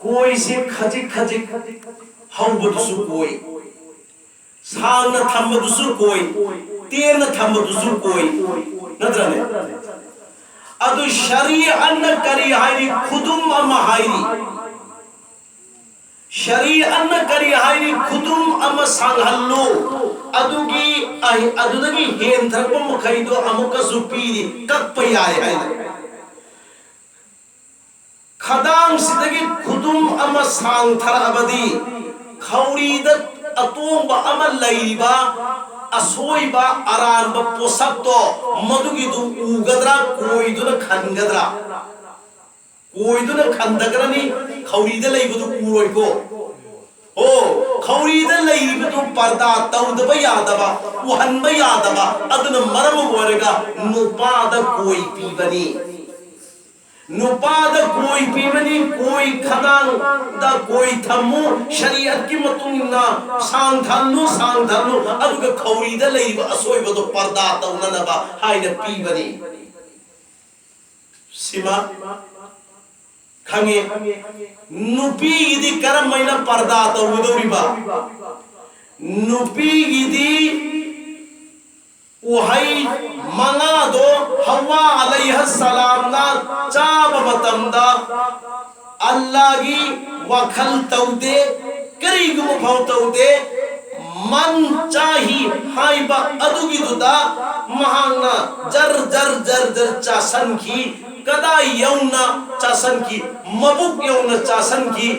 ꯀꯣꯏꯁꯦ ꯈꯖꯤꯛ ꯈꯖꯤꯛ, ꯍꯧꯕꯗꯨꯁꯨ ꯀꯣꯏ, ꯁꯥꯡꯅ ꯊꯝꯕꯗꯨꯁꯨ ꯀꯣꯏ, ꯇꯦꯟꯅ ꯊꯝꯕꯗꯨꯁꯨ ꯀꯣꯏ, ꯅꯠꯇ꯭ꯔꯅꯦ? ꯑꯗꯨ ꯁꯔꯤꯌꯠꯅ ꯀꯔꯤ ꯍꯥꯏꯔꯤ? ꯈꯨꯗꯨꯝ ꯑꯃ ꯍꯥꯏꯔꯤ꯫ ꯁꯔꯤꯌꯠꯅ ꯀꯔꯤ ꯍꯥꯏꯔꯤ? ꯈꯨꯗꯨꯝ ꯑꯃ ꯁꯥꯡꯍꯜꯂꯨ, ꯑꯗꯨꯒꯤ ꯑꯍꯤ-, ꯑꯗꯨꯗꯒꯤ ꯍꯦꯟꯊꯔꯛꯄ ꯃꯈꯩꯗꯣ ꯑꯃꯨꯛꯀꯁꯨ ꯄꯤꯔꯤ, ꯀꯛꯄ ꯌꯥꯏ ꯍꯥꯏꯅ꯫ ꯈꯗꯥꯡꯁꯤꯗꯒꯤ ꯈꯨꯗꯨꯝ ꯑꯃ ꯁꯥꯡꯊꯔꯛꯑꯕꯗꯤ, ꯈꯧꯔꯤꯗ ꯑꯇꯣꯡꯕ ꯑꯃ ꯂꯩꯔꯤꯕ ꯑꯁꯣꯏꯕ ꯑꯔꯥꯟꯕ ꯄꯣꯠꯁꯛꯇꯣ, ꯃꯗꯨꯒꯤꯗꯨ ꯎꯒꯗ꯭ꯔꯥ, ꯀꯣꯏꯗꯨꯅ ꯈꯟꯒꯗ꯭ꯔꯥ? ꯀꯣꯏꯗꯨꯅ ꯈꯟꯊꯈ꯭ꯔꯅꯤ, ꯈꯧꯔꯤꯗ ꯂꯩꯕꯗꯨ ꯎꯔꯣꯏꯀꯣ꯫ ꯑꯣ, ꯈꯧꯔꯤꯗ ꯂꯩꯔꯤꯕꯗꯨ ꯄꯔꯗꯥ ꯇꯧꯗꯕ ꯌꯥꯗꯕ, ꯎꯍꯟꯕ ꯌꯥꯗꯕ, ꯑꯗꯨꯅ ꯃꯔꯝ ꯑꯣꯏꯔꯒ ꯅꯨꯄꯥꯗ ꯀꯣꯏ ꯄꯤꯕꯅꯤ꯫ ꯅꯨꯄꯥꯗ ꯀꯣꯏ ꯄꯤꯕꯅꯤ, ꯀꯣꯏ ꯈꯗꯥꯡꯗ ꯀꯣꯏ ꯊꯝꯃꯨ, ꯁꯔꯤꯌꯠꯀꯤ ꯃꯇꯨꯡ ꯏꯟꯅ ꯁꯥꯡꯊꯜꯂꯨ, ꯁꯥꯡꯊꯜꯂꯨ, ꯑꯗꯨꯒ ꯈꯧꯔꯤꯗ ꯂꯩꯔꯤꯕ ꯑꯁꯣꯏꯕꯗꯣ ꯄꯔꯗꯥ ꯇꯧꯅꯅꯕ ꯍꯥꯏꯅ ꯄꯤꯕꯅꯤ꯫ ꯁꯤꯃ ꯈꯪꯉꯦ꯫ ꯅꯨꯄꯤꯒꯤꯗꯤ ꯀꯔꯝꯍꯥꯏꯅ ꯄꯔꯗꯥ ꯇꯧꯒꯗꯧꯔꯤꯕ? ꯅꯨꯄꯤꯒꯤꯗꯤ ꯎꯍꯩ ꯃꯉꯥꯗꯣ ꯍꯋꯥ ꯑꯂꯩꯍ ꯁꯂꯥꯝꯅ ꯆꯥꯕ ꯃꯇꯝꯗ ꯑꯜꯂꯥꯒꯤ ꯋꯥꯈꯜ ꯇꯧꯗꯦ, ꯀꯔꯤꯒꯨꯝꯕ ꯐꯥꯎ ꯇꯧꯗꯦ꯫ ꯃꯟ ꯆꯥꯍꯤ ꯍꯥꯏꯕ ꯑꯗꯨꯒꯤꯗꯨꯗ ꯃꯍꯥꯛꯅ ꯖꯔ ꯖꯔ ꯖꯔ ꯖꯔ ꯆꯥꯁꯟꯈꯤ꯫ ꯀꯗꯥꯏ ꯌꯧꯅ ꯆꯥꯁꯟꯈꯤ? ꯃꯕꯨꯛ ꯌꯧꯅ ꯆꯥꯁꯟꯈꯤ꯫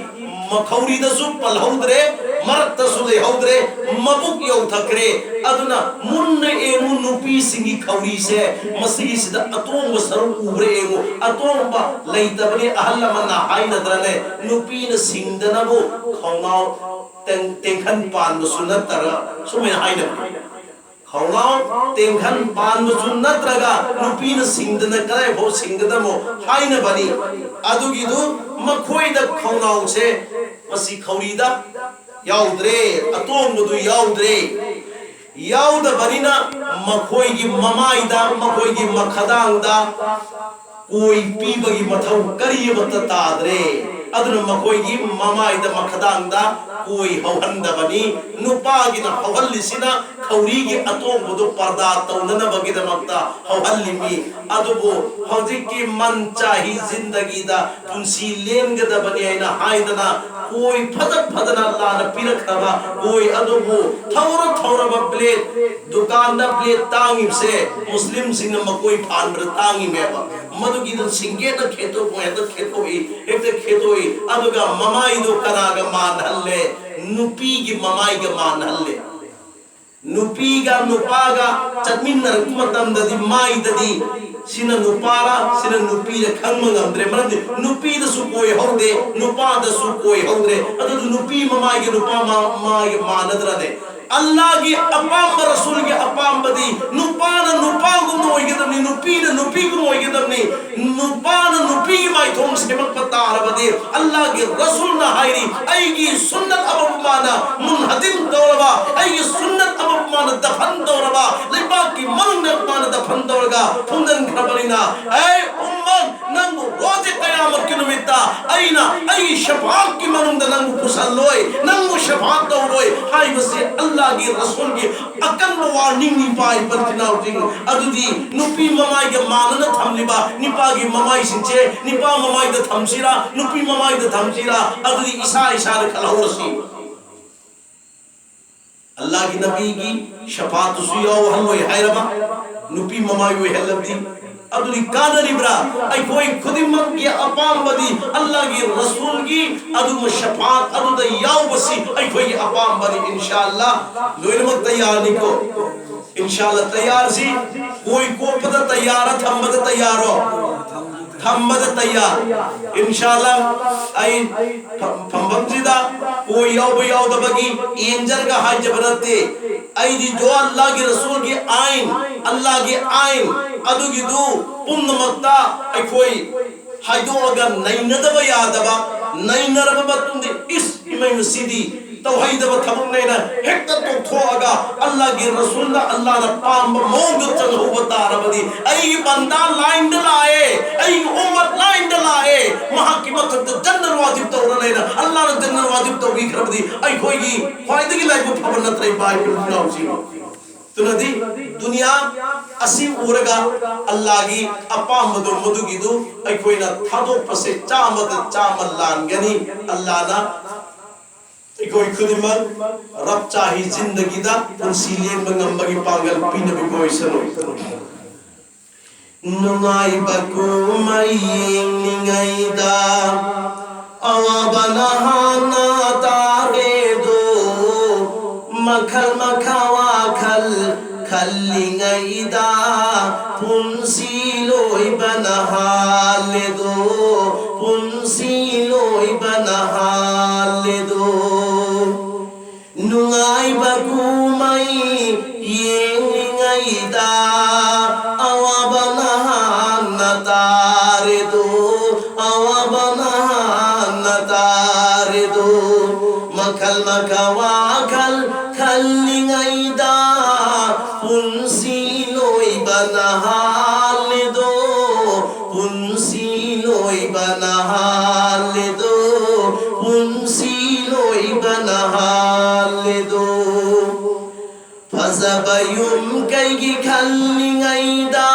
ꯃꯈꯧꯔꯤꯗꯁꯨ ꯄꯜꯍꯧꯗ꯭ꯔꯦ, ꯃꯔꯛꯇꯁꯨ ꯂꯩꯍꯧꯗ꯭ꯔꯦ, ꯃꯕꯨꯛ ꯌꯧꯊꯈ꯭ꯔꯦ꯫ ꯑꯗꯨꯅ ꯃꯨꯟꯅ ꯌꯦꯡꯉꯨ, ꯅꯨꯄꯤꯁꯤꯡꯒꯤ ꯈꯧꯔꯤꯁꯦ, ꯃꯁꯤꯒꯤꯁꯤꯗ ꯑꯇꯣꯡꯕ ꯁꯔꯨꯛ ꯎꯕ꯭ꯔꯥ ꯌꯦꯡꯉꯨ꯫ ꯑꯇꯣꯡꯕ ꯂꯩꯇꯕꯅꯤ꯫ ꯑꯍꯜ ꯂꯃꯟꯅ ꯍꯥꯏꯅꯗ꯭ꯔꯅꯦ, ꯅꯨꯄꯤꯅ ꯁꯤꯡꯗꯅꯕꯨ ꯈꯣꯡꯅꯥꯎ ꯇꯦꯡ-, ꯇꯦꯡꯈꯟ ꯄꯥꯟꯕꯁꯨ ꯅꯠꯇ꯭ꯔꯒ ꯁꯨꯃꯥꯏꯅ ꯍꯥꯏꯅꯕꯅꯤ꯫ ꯈꯣꯡꯅꯥꯎ ꯇꯦꯡꯈꯟ ꯄꯥꯟꯕꯁꯨ ꯅꯠꯇ꯭ꯔꯒ ꯅꯨꯄꯤꯅ ꯁꯤꯡꯗꯅ ꯀꯗꯥꯏꯐꯥꯎ ꯁꯤꯡꯒꯗꯃꯣ ꯍꯥꯏꯅꯕꯅꯤ꯫ ꯑꯗꯨꯒꯤꯗꯨ ꯃꯈꯣꯏꯗ ꯈꯣꯡꯅꯥꯎꯁꯦ ꯃꯁꯤ ꯈꯧꯔꯤꯗ ꯌꯥꯎꯗ꯭ꯔꯦ, ꯑꯇꯣꯡꯕꯗꯨ ꯌꯥꯎꯗ꯭ꯔꯦ꯫ ꯌꯥꯎꯗꯕꯅꯤꯅ ꯃꯈꯣꯏꯒꯤ ꯃꯃꯥꯏꯗ, ꯃꯈꯣꯏꯒꯤ ꯃꯈꯗꯥꯡꯗ ꯀꯣꯏ ꯄꯤꯕꯒꯤ ꯃꯊꯧ ꯀꯔꯤ ꯑꯃꯠꯇ ꯇꯥꯗ꯭ꯔꯦ꯫ ꯑꯗꯨꯅ ꯃꯈꯣꯏꯒꯤ ꯃꯃꯥꯏꯗ, ꯃꯈꯗꯥꯡꯗ ꯀꯣꯏ ꯍꯧꯍꯟꯗꯕꯅꯤ꯫ ꯅꯨꯄꯥꯒꯤꯅ ꯍꯧꯍꯜꯂꯤꯁꯤꯅ ꯈꯧꯔꯤꯒꯤ ꯑꯇꯣꯡꯕꯗꯨ ꯄꯔꯗꯥ ꯇꯧꯅꯅꯕꯒꯤꯗꯃꯛꯇ ꯍꯧꯍꯜꯂꯤꯃꯤ꯫ ꯑꯗꯨꯕꯨ ꯍꯧꯖꯤꯛꯀꯤ ꯃꯟ ꯆꯥꯍꯤ ꯖꯤꯟꯗꯒꯤꯗ ꯄꯨꯟꯁꯤ ꯂꯦꯟꯒꯗꯕꯅꯤ ꯍꯥꯏꯅ ꯍꯥꯏꯗꯅ ꯀꯣꯏ ꯐꯖ ꯐꯖꯅ ꯑꯜꯂꯥꯅ ꯄꯤꯔꯛꯈ꯭ꯔꯕ ꯀꯣꯏ ꯑꯗꯨꯕꯨ ꯊꯧꯔ ꯊꯧꯔꯕ ꯕ꯭ꯂꯦꯗ, ꯗꯨꯀꯥꯟꯗ ꯕ꯭ꯂꯦꯗ ꯇꯥꯡꯉꯤꯕꯁꯦ ꯃꯨꯁꯂꯤꯝꯁꯤꯡꯅ ꯃꯀꯣꯏ ꯐꯥꯟꯕꯗ ꯇꯥꯡꯉꯤꯅꯦꯕ꯫ ꯃꯗꯨꯒꯤꯗꯨ ꯁꯤꯡꯒꯦꯠꯅ ꯈꯦꯠꯇꯣꯛꯄ ꯍꯦꯛꯇ ꯈꯦꯠꯇꯣꯛꯏ, ꯍꯦꯛꯇ ꯈꯦꯠꯇꯣꯛꯏ꯫ ꯑꯗꯨꯒ ꯃꯃꯥꯏꯗꯣ ꯀꯅꯥꯒ ꯃꯥꯟꯅꯍꯜꯂꯦ? ꯅꯨꯄꯤꯒꯤ ꯃꯃꯥꯏꯒ ꯃꯥꯟꯅꯍꯜꯂꯦ꯫ ꯅꯨꯄꯤꯒ ꯅꯨꯄꯥꯒ ꯆꯠꯃꯤꯟꯅꯔꯛꯄ ꯃꯇꯝꯗꯗꯤ ꯃꯥꯏꯗꯗꯤ ꯁꯤꯅ ꯅꯨꯄꯥꯔ ꯁꯤꯅ ꯅꯨꯄꯤꯔ ꯈꯪꯕ ꯉꯝꯗ꯭ꯔꯦ꯫ ꯃꯔꯝꯗꯤ ꯅꯨꯄꯤꯗꯁꯨ ꯀꯣꯏꯍꯧꯗꯦ, ꯅꯨꯄꯥꯗꯁꯨ ꯀꯣꯏꯍꯧꯗ꯭ꯔꯦ꯫ ꯑꯗꯨꯗꯤ ꯅꯨꯄꯤ ꯃꯃꯥꯏꯒ ꯅꯨꯄꯥ ꯃꯃꯥꯏꯒ ꯃꯥꯟꯅꯗ꯭ꯔꯅꯦ? ꯑꯜꯂꯥꯒꯤ ꯑꯄꯥꯝꯕ, ꯔꯁꯨꯜꯒꯤ ꯑꯄꯥꯝꯕꯗꯤ ꯅꯨꯄꯥꯅ ꯅꯨꯄꯥꯒꯨꯝꯅ ꯑꯣꯏꯒꯗꯕꯅꯤ, ꯅꯨꯄꯤꯅ ꯅꯨꯄꯤꯒꯨꯝꯅ ꯑꯣꯏꯒꯗꯕꯅꯤ꯫ ꯅꯨꯄꯥꯅ ꯅꯨꯄꯤꯒꯤ ꯃꯥꯏꯊꯣꯡ ꯁꯦꯝꯃꯛꯄ ꯇꯥꯔꯕꯗꯤ, ꯑꯜꯂꯥꯍꯒꯤ ꯔꯁꯨꯜꯅ ꯍꯥꯏꯔꯤ, "ꯑꯩꯒꯤ ꯁꯨꯟꯅꯠ ꯑꯃꯕꯨ ꯃꯥꯅ ꯃꯨꯟꯍꯗꯤꯝ ꯇꯧꯔꯕ, ꯑꯩꯒꯤ ꯁꯨꯟꯅꯠ ꯑꯃꯕꯨ ꯃꯥꯅ ꯗꯐꯟ ꯇꯧꯔꯕ, ꯂꯩꯕꯥꯛꯀꯤ ꯃꯅꯨꯡꯗ ꯃꯥꯅ ꯗꯐꯟ ꯇꯧꯔꯒ ꯐꯨꯝꯖꯤꯟꯈ꯭ꯔꯕꯅꯤꯅ, ꯑꯩ ꯎꯝꯃꯠ, ꯅꯪꯕꯨ ꯔꯣꯖꯦ ꯀꯌꯥꯃꯠꯀꯤ ꯅꯨꯃꯤꯠꯇ ꯑꯩꯅ ꯑꯩꯒꯤ ꯁꯐꯥꯠꯀꯤ ꯃꯅꯨꯡꯗ ꯅꯪꯕꯨ ꯄꯨꯁꯜꯂꯣꯏ, ꯅꯪꯕꯨ ꯁꯐꯥꯠ ꯇꯧꯔꯣꯏ" ꯍꯥꯏꯕꯁꯤ ꯑꯜꯂꯥꯍꯒꯤ ꯔꯁꯨꯜꯒꯤ ꯑꯀꯟꯕ ꯋꯥꯔꯅꯤꯡꯅꯤ, ꯏꯄꯥ ꯏꯄꯟ ꯏꯆꯤꯟ ꯏꯅꯥꯎꯁꯤꯡ꯫ ꯑꯗꯨꯗꯤ ꯅꯨꯄꯤ ꯃꯃꯥꯏꯒ ꯃꯥꯟꯅꯅ ꯊꯝꯂꯤꯕ ꯅꯤꯄꯥꯒꯤ ꯃꯃꯥꯏꯁꯤꯡꯁꯦ ꯅꯤꯄꯥ ꯃꯃꯥꯏꯗ ꯊꯝꯁꯤꯔꯥ, ꯅꯨꯄꯤ ꯃꯃꯥꯏꯗ ꯊꯝꯁꯤꯔꯥ? ꯑꯗꯨꯗꯤ ꯏꯁꯥ ꯏꯁꯥꯗ ꯈꯜꯍꯧꯔꯁꯤ꯫ ꯑꯜꯂꯥꯍꯒꯤ ꯅꯕꯤꯒꯤ ꯁꯐꯥꯠꯇꯨꯁꯨ ꯌꯥꯎꯍꯜꯂꯣꯏ ꯍꯥꯏꯔꯕ, ꯅꯨꯄꯤ ꯃꯃꯥꯏ ꯑꯣꯏꯍꯜꯂꯕꯗꯤ, ꯑꯗꯨꯗꯤ ꯀꯥꯟꯅꯔꯤꯕ꯭ꯔꯥ? ꯑꯩꯈꯣꯏ ꯈꯨꯗꯤꯡꯃꯛꯀꯤ ꯑꯄꯥꯝꯕꯗꯤ ꯑꯜꯂꯥꯍꯒꯤ ꯔꯁꯨꯜꯒꯤ ꯑꯗꯨꯒꯨꯝꯕ ꯁꯐꯥꯠ ꯑꯗꯨꯗ ꯌꯥꯎꯕꯁꯤ ꯑꯩꯈꯣꯏꯒꯤ ꯑꯄꯥꯝꯕꯅꯤ꯫ ꯏꯟꯁꯥ ꯑꯜꯂꯥꯍ ꯂꯣꯏꯅꯃꯛ ꯇꯌꯥꯔꯅꯤꯀꯣ? ꯏꯟꯁꯥ ꯑꯜꯂꯥꯍ ꯇꯌꯥꯔꯁꯤ꯫ ꯀꯣꯏ ꯀꯣꯞꯄꯗ ꯇꯌꯥꯔ, ꯊꯝꯕꯗ ꯇꯌꯥꯔꯣ? ꯊꯝꯕꯗ ꯇꯌꯥꯔ꯫ ꯏꯟꯁꯥ ꯑꯜꯂꯥꯍ ꯑꯩ ꯐ-, ꯐꯝꯐꯝꯁꯤꯗ ꯀꯣꯏ ꯌꯥꯎꯕ ꯌꯥꯎꯗꯕꯒꯤ ꯑꯦꯟꯖꯔꯒ ꯍꯥꯏꯖꯕ ꯅꯠꯇꯦ꯫ ꯑꯩꯗꯤ ꯖꯣ ꯑꯜꯂꯥꯍꯒꯤ ꯔꯁꯨꯜꯒꯤ ꯑꯥꯏꯟ, ꯑꯜꯂꯥꯍꯒꯤ ꯑꯥꯏꯟ ꯑꯗꯨꯒꯤꯗꯨ ꯄꯨꯝꯅꯃꯛꯇ ꯑꯩꯈꯣꯏ ꯍꯥꯏꯗꯣꯛꯑꯒ ꯅꯩꯅꯗꯕ ꯌꯥꯗꯕ, ꯅꯩꯅꯔꯕ ꯃꯇꯨꯡꯗ, "ꯏꯁ, ꯏꯃꯩ, ꯃꯁꯤꯗꯤ ꯇꯧꯍꯩꯗꯕ ꯊꯕꯛꯅꯦꯅ" ꯍꯦꯛꯇ ꯇꯣꯛꯊꯣꯛꯑꯒ ꯑꯜꯂꯥꯍꯒꯤ ꯔꯁꯨꯜꯅ ꯑꯜꯂꯥꯍꯅ ꯄꯥꯝꯕ ꯃꯑꯣꯡꯗ ꯆꯪꯍꯧꯕ ꯇꯥꯔꯕꯗꯤ, "ꯑꯩꯒꯤ ꯕꯟꯗꯥ ꯂꯥꯏꯟꯗ ꯂꯥꯛꯑꯦ, ꯑꯩꯒꯤ ꯎꯝꯃꯠ ꯂꯥꯏꯟꯗ ꯂꯥꯛꯑꯦ, ꯃꯍꯥꯛꯀꯤ ꯃꯊꯛꯇ ꯖꯟꯅ ꯋꯥꯖꯤꯕ ꯇꯧꯔꯅꯦꯅ" ꯑꯜꯂꯥꯍꯅ ꯖꯟꯅ ꯋꯥꯖꯤꯕ ꯇꯧꯕꯤꯈ꯭ꯔꯕꯗꯤ ꯑꯩꯈꯣꯏꯒꯤ ꯈ꯭ꯋꯥꯏꯗꯒꯤ ꯂꯥꯏꯕꯛ ꯐꯕ ꯅꯠꯇ꯭ꯔ, ꯏꯄꯥ ꯏꯄꯨ ꯏꯆꯤꯟ ꯏꯅꯥꯎꯁꯤꯡ? ꯑꯗꯨꯅꯗꯤ ꯗꯨꯅꯤꯌꯥ ꯑꯁꯤ ꯎꯔꯒ ꯑꯜꯂꯥꯒꯤ ꯑꯄꯥꯝꯕꯗꯣ, ꯃꯗꯨꯒꯤꯗꯨ ꯑꯩꯈꯣꯏꯅ ꯊꯥꯗꯣꯛꯄꯁꯦ ꯆꯥꯝꯃꯗ ꯆꯥꯝꯃ ꯂꯥꯟꯒꯅꯤ꯫ ꯑꯜꯂꯥꯅ ꯑꯩꯈꯣꯏ ꯈꯨꯗꯤꯡꯃꯛ ꯔꯕ ꯆꯥꯍꯤ ꯖꯤꯟꯗꯒꯤꯗ ꯄꯨꯟꯁꯤ ꯂꯦꯟꯕ ꯉꯝꯕꯒꯤ ꯄꯥꯡꯒꯜ ꯄꯤꯅꯕꯤꯕ ꯑꯣꯏꯁꯅꯨ꯫ ꯅꯨꯡꯉꯥꯏꯕ ꯀꯨꯝꯍꯩ ꯌꯦꯡꯂꯤꯉꯩꯗ ꯑꯋꯥꯕꯅ ꯍꯥꯟꯅ ꯇꯥꯔꯦꯗꯣ꯫ ꯃꯈꯜ ꯃꯈꯥ ꯋꯥꯈꯜ ꯈꯜꯂꯤꯉꯩꯗ ꯄꯨꯟꯁꯤ ꯂꯣꯏꯕꯅ ꯍꯥꯜꯂꯦꯗꯣ꯫ ꯄꯨꯟꯁꯤ ꯂꯣꯏꯕꯅ ꯍꯥꯜꯂꯦꯗꯣ꯫ ꯅꯨꯡꯉꯥꯏꯕ ꯀꯨꯝꯍꯩ ꯌꯦꯡꯂꯤꯉꯩꯗ ꯑꯋꯥꯕꯅ ꯍꯥꯟꯅ ꯇꯥꯔꯦꯗꯣ꯫ ꯑꯋꯥꯕꯅ ꯍꯥꯟꯅ ꯇꯥꯔꯦꯗꯣ꯫ ꯃꯈꯜ ꯃꯈꯥ ꯋꯥꯈꯜ ꯈꯜꯂꯤꯉꯩꯗ ꯄꯨꯟꯁꯤ ꯂꯣꯏꯕꯅ ꯍꯥꯜꯂꯦꯗꯣ꯫ ꯄꯨꯟꯁꯤ ꯂꯣꯏꯕꯅ ꯍꯥꯜꯂꯦꯗꯣ꯫ ꯄꯨꯟꯁꯤ ꯂꯣꯏꯕꯅ ꯍꯥꯜꯂꯦꯗꯣ꯫ ꯐꯖꯕ ꯌꯨꯝ ꯀꯩꯒꯤ ꯈꯜꯂꯤꯉꯩꯗ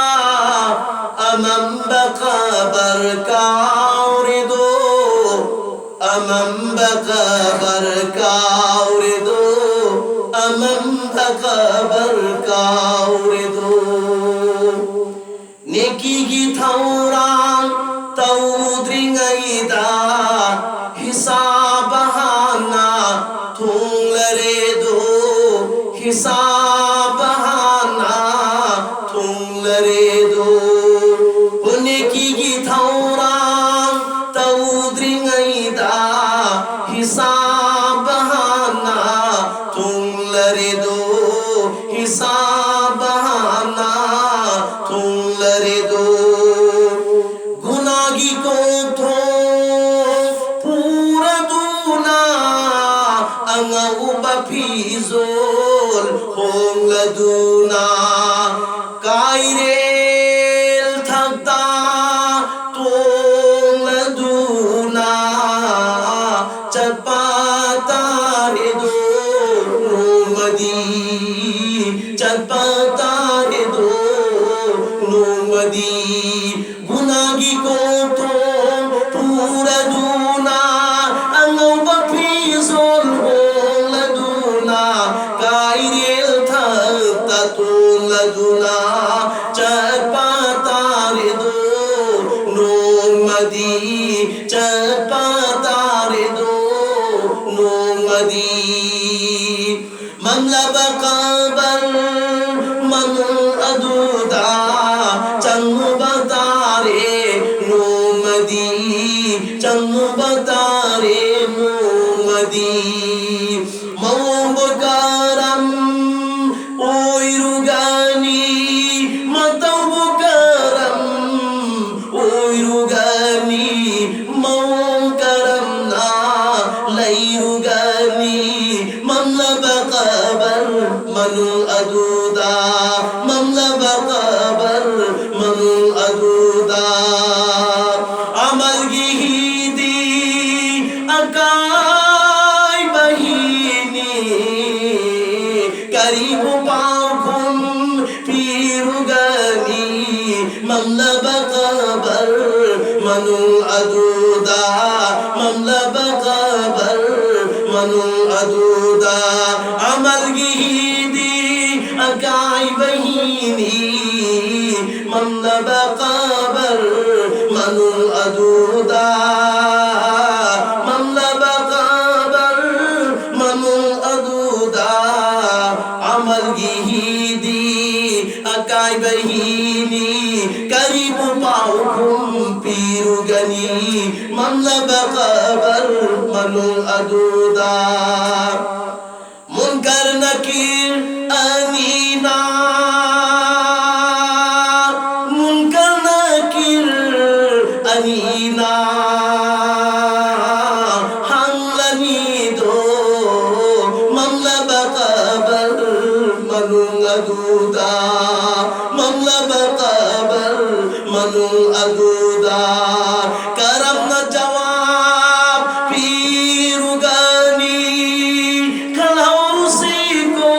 ꯑꯃꯝꯕ ꯀꯕꯔ ꯀꯥꯎꯔꯦꯗꯣ꯫ ꯑꯃꯝꯕ ꯀꯕꯔ ꯀꯥꯎꯔꯦꯗꯣ꯫ ꯑꯃꯝꯕ ꯀꯕꯔ ꯀꯥꯎꯔꯦꯗꯣ꯫ ꯅꯦꯀꯤꯒꯤ ꯊꯧꯔꯥꯡ ꯇꯧꯗ꯭ꯔꯤꯉꯩꯗ ꯍꯤꯁꯥꯕ ꯍꯥꯟꯅ ꯊꯨꯡꯂꯔꯦꯗꯣ꯫ ꯍꯤꯁꯥꯕ ꯍꯥꯟꯅ ꯊꯨꯡꯂꯔꯦꯗꯣ꯫ ꯅꯦꯀꯤꯒꯤ ꯊꯧꯔꯥꯡ ꯇꯧꯗ꯭ꯔꯤꯉꯩꯗ ꯍꯤꯁꯥꯕ ꯍꯥꯟꯅ ꯊꯨꯡꯂꯔꯦꯗꯣ꯫ ꯍꯤꯁꯥꯕ ꯍꯥꯟꯅ ꯊꯨꯡꯂꯔꯦꯗꯣ꯫ ꯒꯨꯅꯥꯒꯤ ꯀꯣꯛꯊꯣꯡ ꯄꯨꯔꯗꯨꯅ ꯑꯉꯧꯕ ꯐꯤꯖꯣꯜ ꯍꯣꯡꯂꯗꯨꯅ ꯀꯥꯏꯔꯦꯜ ꯊꯛꯇ ꯇꯣꯡꯂꯗꯨꯅ ꯆꯠꯄ ꯇꯥꯔꯦꯗꯣ꯫ ꯅꯣꯡꯃꯗꯤ ꯆꯠ ꯇꯥꯔꯦꯗꯣ ꯅꯣꯡꯃꯗꯤ꯫ ꯒꯨꯅꯥꯒꯤ ꯀꯣꯛꯊꯣꯡ ꯄꯨꯔꯗꯨꯅ, ꯑꯉꯧꯕ ꯐꯤꯖꯣꯜ ꯍꯣꯡꯂꯗꯨꯅ, ꯀꯥꯏꯔꯦꯜ ꯊꯛꯇ ꯇꯣꯡꯂꯗꯨꯅ ꯆꯠꯄ ꯇꯥꯔꯦꯗꯣ ꯅꯣꯡꯃꯗꯤ, ꯆꯠꯄ ꯇꯥꯔꯦꯗꯣ ꯅꯣꯡꯃꯗꯤ꯫ ꯃꯝꯂꯕ ꯀꯕꯔ ꯃꯅꯨꯡ ꯑꯗꯨꯗ ꯆꯪꯉꯨꯕ ꯇꯥꯔꯦ ꯅꯣꯡꯃꯗꯤ, ꯆꯪꯉꯨꯕ ꯇꯥꯔꯦ ꯅꯣꯡꯃꯗꯤ꯫ ꯃꯑꯣꯡꯕꯨ ꯀꯔꯝ ꯑꯣꯏꯔꯨꯒꯅꯤ, ꯃꯇꯧꯕꯨ ꯀꯔꯝ ꯑꯣꯏꯔꯨꯒꯅꯤ, ꯃꯑꯣꯡ ꯀꯔꯝꯅ ꯂꯩꯔꯨꯒꯅꯤ? ꯃꯝꯂꯕ ꯀꯕꯔ ꯃꯅꯨꯡ ꯑꯗꯨꯗ, ꯃꯝꯂꯕ ꯀꯕꯔ ꯃꯅꯨꯡ ꯑꯗꯨꯗ꯫ ꯑꯃꯜꯒꯤ ꯍꯤꯗꯤ ꯑꯀꯥꯏꯕ ꯍꯤꯅꯤ, ꯀꯔꯤꯕꯨ ꯄꯥꯎꯈꯨꯝ ꯄꯤꯔꯨꯒꯅꯤ? ꯃꯝꯂꯕ ꯀꯕꯔ ꯃꯅꯨꯡ ꯑꯗꯨꯗ, ꯃꯝꯂꯕ ꯀꯕꯔ ꯃꯅꯨꯡ ꯑꯗꯨꯗ꯫ ꯑꯃꯜꯒꯤ ꯍꯤꯗꯤ ꯑꯀꯥꯏꯕ ꯍꯤꯅꯤ, ꯃꯝꯂꯕ ꯀꯕꯔ ꯃꯅꯨꯡ ꯑꯗꯨꯗ, ꯃꯝꯂꯕ ꯀꯕꯔ ꯃꯅꯨꯡ ꯑꯗꯨꯗ꯫ ꯑꯃꯜꯒꯤ ꯍꯤꯗꯤ ꯑꯀꯥꯏꯕ ꯍꯤꯅꯤ, ꯀꯔꯤꯕꯨ ꯄꯥꯎꯈꯨꯝ ꯄꯤꯔꯨꯒꯅꯤ? ꯃꯝꯂꯕ ꯀꯕꯔ ꯃꯅꯨꯡ ꯑꯗꯨꯗ꯫ ꯃꯨꯟꯀꯔ ꯅꯀꯤꯔ ꯑꯅꯤꯅ, ꯃꯨꯟꯀꯔ ꯅꯀꯤꯔ ꯑꯅꯤꯅ ꯍꯪꯂꯅꯤꯗꯣ, ꯃꯝꯂꯕ ꯀꯕꯔ ꯃꯅꯨꯡ ꯑꯗꯨꯗ, ꯃꯝꯂꯕ ꯀꯕꯔ ꯃꯅꯨꯡ ꯑꯗꯨꯗ꯫ ꯀꯔꯝꯅ ꯖꯋꯥꯕ ꯄꯤꯔꯨꯒꯅꯤ? ꯈꯜꯍꯧꯁꯤꯀꯣ꯫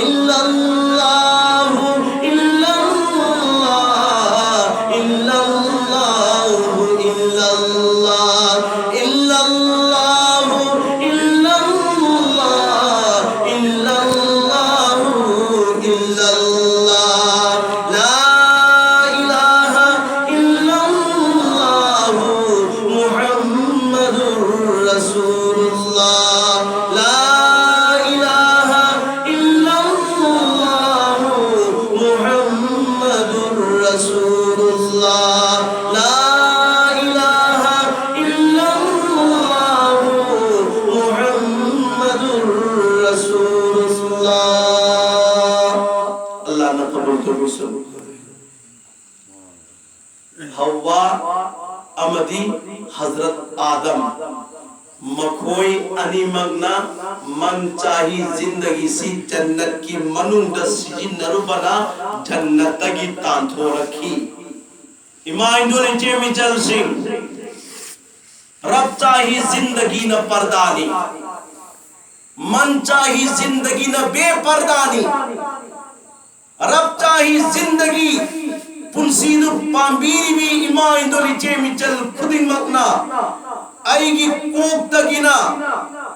إلا الله، إلا الله، إلا الله، إلا الله، إلا الله، إلا الله، إلا الله، إلا الله. لا إله إلا الله، محمد رسول الله. لا إله إلا الله، محمد رسول الله. لا إله إلا الله، محمد رسول الله. ꯑꯜꯂꯥꯍꯅ ꯀꯕꯨꯜ ꯇꯧꯕꯤꯁꯅꯨ꯫ ꯍꯋꯥ ꯑꯃꯗꯤ ꯍꯖꯔꯠ ꯑꯥꯗꯝ, ꯃꯈꯣꯏ ꯑꯅꯤꯃꯛꯅ ꯃꯟ ꯆꯥꯍꯤ ꯖꯤꯟꯗꯒꯤꯁꯤ ꯖꯟꯅꯠꯀꯤ ꯃꯅꯨꯡꯗ ꯁꯤꯖꯤꯟꯅꯔꯨꯕꯅ ꯖꯟꯅꯠꯇꯒꯤ ꯇꯥꯟꯊꯣꯔꯛꯈꯤ꯫ ꯏꯃꯥ ꯏꯟꯗꯣꯜ ꯏꯆꯦ ꯃꯤꯆꯜꯁꯤꯡ, ꯔꯕ ꯆꯥꯍꯤ ꯖꯤꯟꯗꯒꯤꯅ ꯄꯔꯗꯥꯅꯤ, ꯃꯟ ꯆꯥꯍꯤ ꯖꯤꯟꯗꯒꯤꯅ ꯕꯦ ꯄꯔꯗꯥꯅꯤ꯫ ꯔꯕ ꯆꯥꯍꯤ ꯖꯤꯟꯗꯒꯤ ꯄꯨꯟꯁꯤꯗꯨ ꯄꯥꯝꯕꯤꯔꯤꯕꯤ ꯏꯃꯥ ꯏꯟꯗꯣꯜ ꯏꯆꯦ ꯃꯤꯆꯜ ꯈꯨꯗꯤꯡꯃꯛꯅ ꯑꯩꯒꯤ ꯀꯣꯛꯇꯒꯤꯅ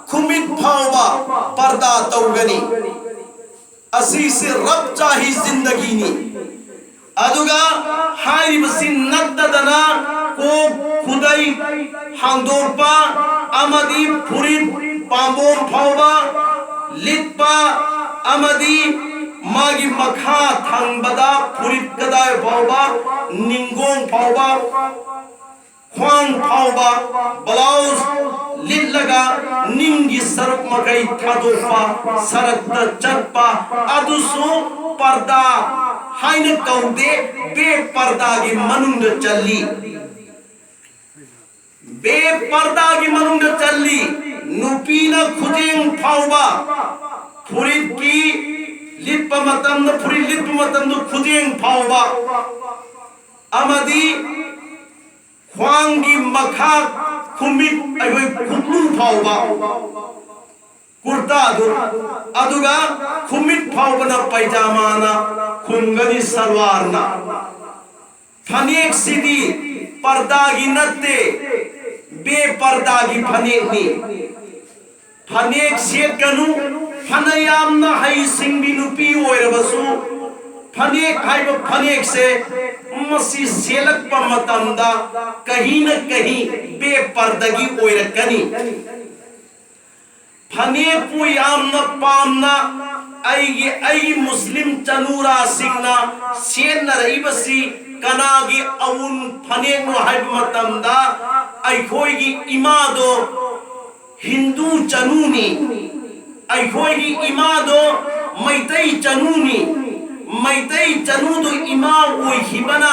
ꯈꯨꯃꯤꯠ ꯐꯥꯎꯕ ꯄꯔꯗꯥ ꯇꯧꯒꯅꯤ꯫ ꯑꯁꯤꯁꯤ ꯔꯕ ꯆꯥꯍꯤ ꯖꯤꯟꯗꯒꯤꯅꯤ꯫ ꯑꯗꯨꯒ ꯍꯥꯏꯔꯤꯕꯁꯤ ꯅꯠꯇꯗꯅ ꯀꯣꯛ, ꯈꯨꯗꯩ ꯍꯥꯡꯗꯣꯛꯄ ꯑꯃꯗꯤ ꯐꯨꯔꯤꯠ ꯄꯥꯝꯕꯣꯝ ꯐꯥꯎꯕ ꯂꯤꯠꯄ ꯑꯃꯗꯤ ꯃꯥꯒꯤ ꯃꯈꯥ ꯊꯪꯕꯗ ꯐꯨꯔꯤꯠ ꯀꯗꯥꯏ ꯐꯥꯎꯕ, ꯅꯤꯡꯒꯣꯡ ꯐꯥꯎꯕ, ꯈ꯭ꯋꯥꯡ ꯐꯥꯎꯕ ꯕ꯭ꯂꯥꯎꯁ ꯂꯤꯠꯂꯒ ꯅꯤꯡꯒꯤ ꯁꯔꯨꯛ ꯃꯈꯩ ꯊꯥꯗꯣꯛꯄ, ꯁꯔꯛꯇ ꯆꯠꯄ ꯑꯗꯨꯁꯨ ꯄꯔꯗꯥ ꯍꯥꯏꯅ ꯀꯧꯗꯦ, ꯕꯦ ꯄꯔꯗꯥꯒꯤ ꯃꯅꯨꯡꯗ ꯆꯜꯂꯤ꯫ ꯕꯦ ꯄꯔꯗꯥꯒꯤ ꯃꯅꯨꯡꯗ ꯆꯜꯂꯤ꯫ ꯅꯨꯄꯤꯅ ꯈꯨꯖꯦꯡ ꯐꯥꯎꯕ ꯐꯨꯔꯤꯠꯀꯤ ꯂꯤꯠꯄ ꯃꯇꯝꯗ, ꯐꯨꯔꯤꯠ ꯂꯤꯠꯄ ꯃꯇꯝꯗ ꯈꯨꯖꯦꯡ ꯐꯥꯎꯕ ꯑꯃꯗꯤ ꯈ꯭ꯋꯥꯡꯒꯤ ꯃꯈꯥ ꯈꯨꯃꯤꯠ, ꯑꯩꯈꯣꯏ ꯈꯨꯠꯂꯨ ꯐꯥꯎꯕ ꯀꯨꯔꯇꯥꯗꯨ, ꯑꯗꯨꯒ ꯈꯨꯃꯤꯠ ꯐꯥꯎꯕꯅ ꯄꯩꯖꯥꯃꯥꯅ ꯈꯨꯝꯒꯅꯤ, ꯁꯜꯋꯥꯔꯅ꯫ ꯐꯅꯦꯛꯁꯤꯗꯤ ꯄꯔꯗꯥꯒꯤ ꯅꯠꯇꯦ, ꯕꯦ ꯄꯔꯗꯥꯒꯤ ꯐꯅꯦꯛꯅꯤ꯫ ꯐꯅꯦꯛ ꯁꯦꯠꯀꯅꯨ꯫ ꯐꯅ ꯌꯥꯝꯅ ꯍꯩꯁꯤꯡꯕꯤ ꯅꯨꯄꯤ ꯑꯣꯏꯔꯕꯁꯨ, ꯐꯅꯦꯛ ꯍꯥꯏꯕ ꯐꯅꯦꯛꯁꯦ ꯃꯁꯤ ꯁꯦꯠꯂꯛꯄ ꯃꯇꯝꯗ ꯀꯍꯤ ꯅ ꯀꯍꯤ ꯕꯦ ꯄꯔꯗꯒꯤ ꯑꯣꯏꯔꯛꯀꯅꯤ꯫ ꯐꯅꯦꯛꯄꯨ ꯌꯥꯝꯅ ꯄꯥꯝꯅ ꯑꯩꯒꯤ, ꯑꯩꯒꯤ ꯃꯨꯁꯂꯤꯝ ꯆꯅꯨꯔꯥꯁꯤꯡꯅ ꯁꯦꯠꯅꯔꯛꯏꯕꯁꯤ ꯀꯅꯥꯒꯤ ꯑꯎꯟ ꯐꯅꯦꯛꯅꯣ ꯍꯥꯏꯕ ꯃꯇꯝꯗ, ꯑꯩꯈꯣꯏꯒꯤ ꯏꯃꯥꯗꯣ ꯍꯤꯟꯗꯨ ꯆꯅꯨꯅꯤ, ꯑꯩꯈꯣꯏꯒꯤ ꯏꯃꯥꯗꯣ ꯃꯩꯇꯩ ꯆꯅꯨꯅꯤ꯫ ꯃꯩꯇꯩ ꯆꯅꯨꯗꯨ ꯏꯃꯥ ꯑꯣꯏꯈꯤꯕꯅ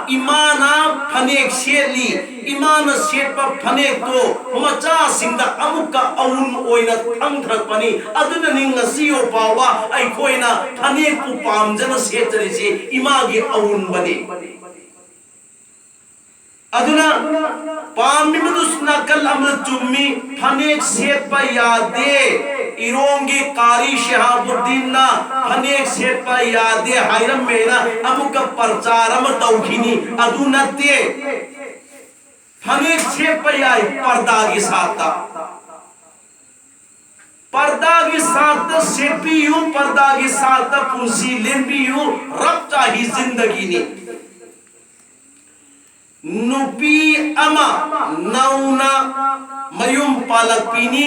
ꯏꯃꯥꯅ ꯐꯅꯦꯛ ꯁꯦꯠꯂꯤ꯫ ꯏꯃꯥꯅ ꯁꯦꯠꯄ ꯐꯅꯦꯛꯇꯣ ꯃꯆꯥꯁꯤꯡꯗ ꯑꯃꯨꯛꯀ ꯑꯎꯟ ꯑꯣꯏꯅ ꯊꯝꯊꯔꯛꯄꯅꯤ꯫ ꯑꯗꯨꯅꯅꯤ ꯉꯁꯤ ꯐꯥꯎꯕ ꯑꯩꯈꯣꯏꯅ ꯐꯅꯦꯛꯄꯨ ꯄꯥꯝꯖꯅ ꯁꯦꯠꯆꯔꯤꯁꯤ, ꯏꯃꯥꯒꯤ ꯑꯎꯟꯕꯅꯤ꯫ ꯑꯗꯨꯅ ꯄꯥꯝꯃꯤꯕꯗꯨꯁꯨ ꯅꯥꯀꯜ ꯑꯃꯗ ꯆꯨꯝꯃꯤ, ꯐꯅꯦꯛ ꯁꯦꯠꯄ ꯌꯥꯗꯦ꯫ ꯏꯔꯣꯡꯒꯤ ꯀꯥꯔꯤ ꯁꯤꯍꯥꯕꯨꯗꯤꯟꯅ ꯐꯅꯦꯛ ꯁꯦꯠꯄ ꯌꯥꯗꯦ ꯍꯥꯏꯔꯝꯃꯦꯅ ꯑꯃꯨꯛꯀ ꯄ꯭ꯔꯆꯥꯔ ꯑꯃ ꯇꯧꯈꯤꯅꯤ꯫ ꯑꯗꯨ ꯅꯠꯇꯦ꯫ ꯐꯅꯦꯛ ꯁꯦꯠꯄ ꯌꯥꯏ ꯄꯔꯗꯥꯒꯤ ꯁꯥꯠꯇ꯫ ꯄꯔꯗꯥꯒꯤ ꯁꯥꯠꯇ ꯁꯦꯠꯄꯤꯌꯨ, ꯄꯔꯗꯥꯒꯤ ꯁꯥꯠꯇ ꯄꯨꯟꯁꯤ ꯂꯦꯟꯕꯤꯌꯨ, ꯔꯕ ꯆꯥꯍꯤ ꯖꯤꯟꯗꯒꯤꯅꯤ꯫ ꯅꯨꯄꯤ ꯑꯃ ꯅꯧꯅ ꯃꯌꯨꯝ ꯄꯥꯜꯂꯛꯄꯤꯅꯤ꯫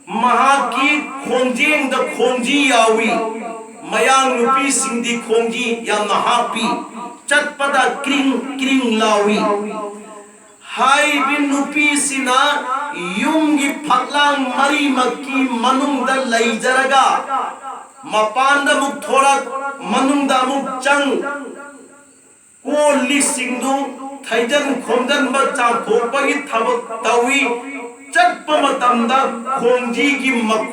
ꯃꯍꯥꯛꯀꯤ ꯈꯣꯡꯖꯦꯡꯗ ꯈꯣꯡꯖꯤ ꯌꯥꯎꯏ꯫ ꯃꯌꯥꯡ ꯅꯨꯄꯤꯁꯤꯡꯗꯤ ꯈꯣꯡꯖꯤ ꯌꯥꯝꯅ ꯍꯥꯞꯄꯤ꯫ ꯆꯠꯄꯗ ꯀ꯭ꯔꯤꯡ ꯀ꯭ꯔꯤꯡ ꯂꯥꯎꯏ꯫ ꯍꯥꯏꯔꯤꯕ ꯅꯨꯄꯤꯁꯤꯅ ꯌꯨꯝꯒꯤ ꯐꯛꯂꯥꯡ ꯃꯔꯤꯃꯛꯀꯤ ꯃꯅꯨꯡꯗ ꯂꯩꯖꯔꯒ, ꯃꯄꯥꯟꯗ ꯑꯃꯨꯛ ꯊꯣꯔꯛ, ꯃꯅꯨꯡꯗ ꯑꯃꯨꯛ ꯆꯪ, ꯀꯣꯜ ꯂꯤꯛꯁꯤꯡꯗꯨ ꯊꯩꯖꯟ ꯈꯣꯝꯖꯟꯕ, ꯆꯥꯝꯊꯣꯛꯄꯒꯤ ꯊꯕꯛ ꯇꯧꯏ꯫ ꯆꯠꯄ ꯃꯇꯝꯗ ꯈꯣꯡꯖꯤꯒꯤ ꯃꯈꯣꯟ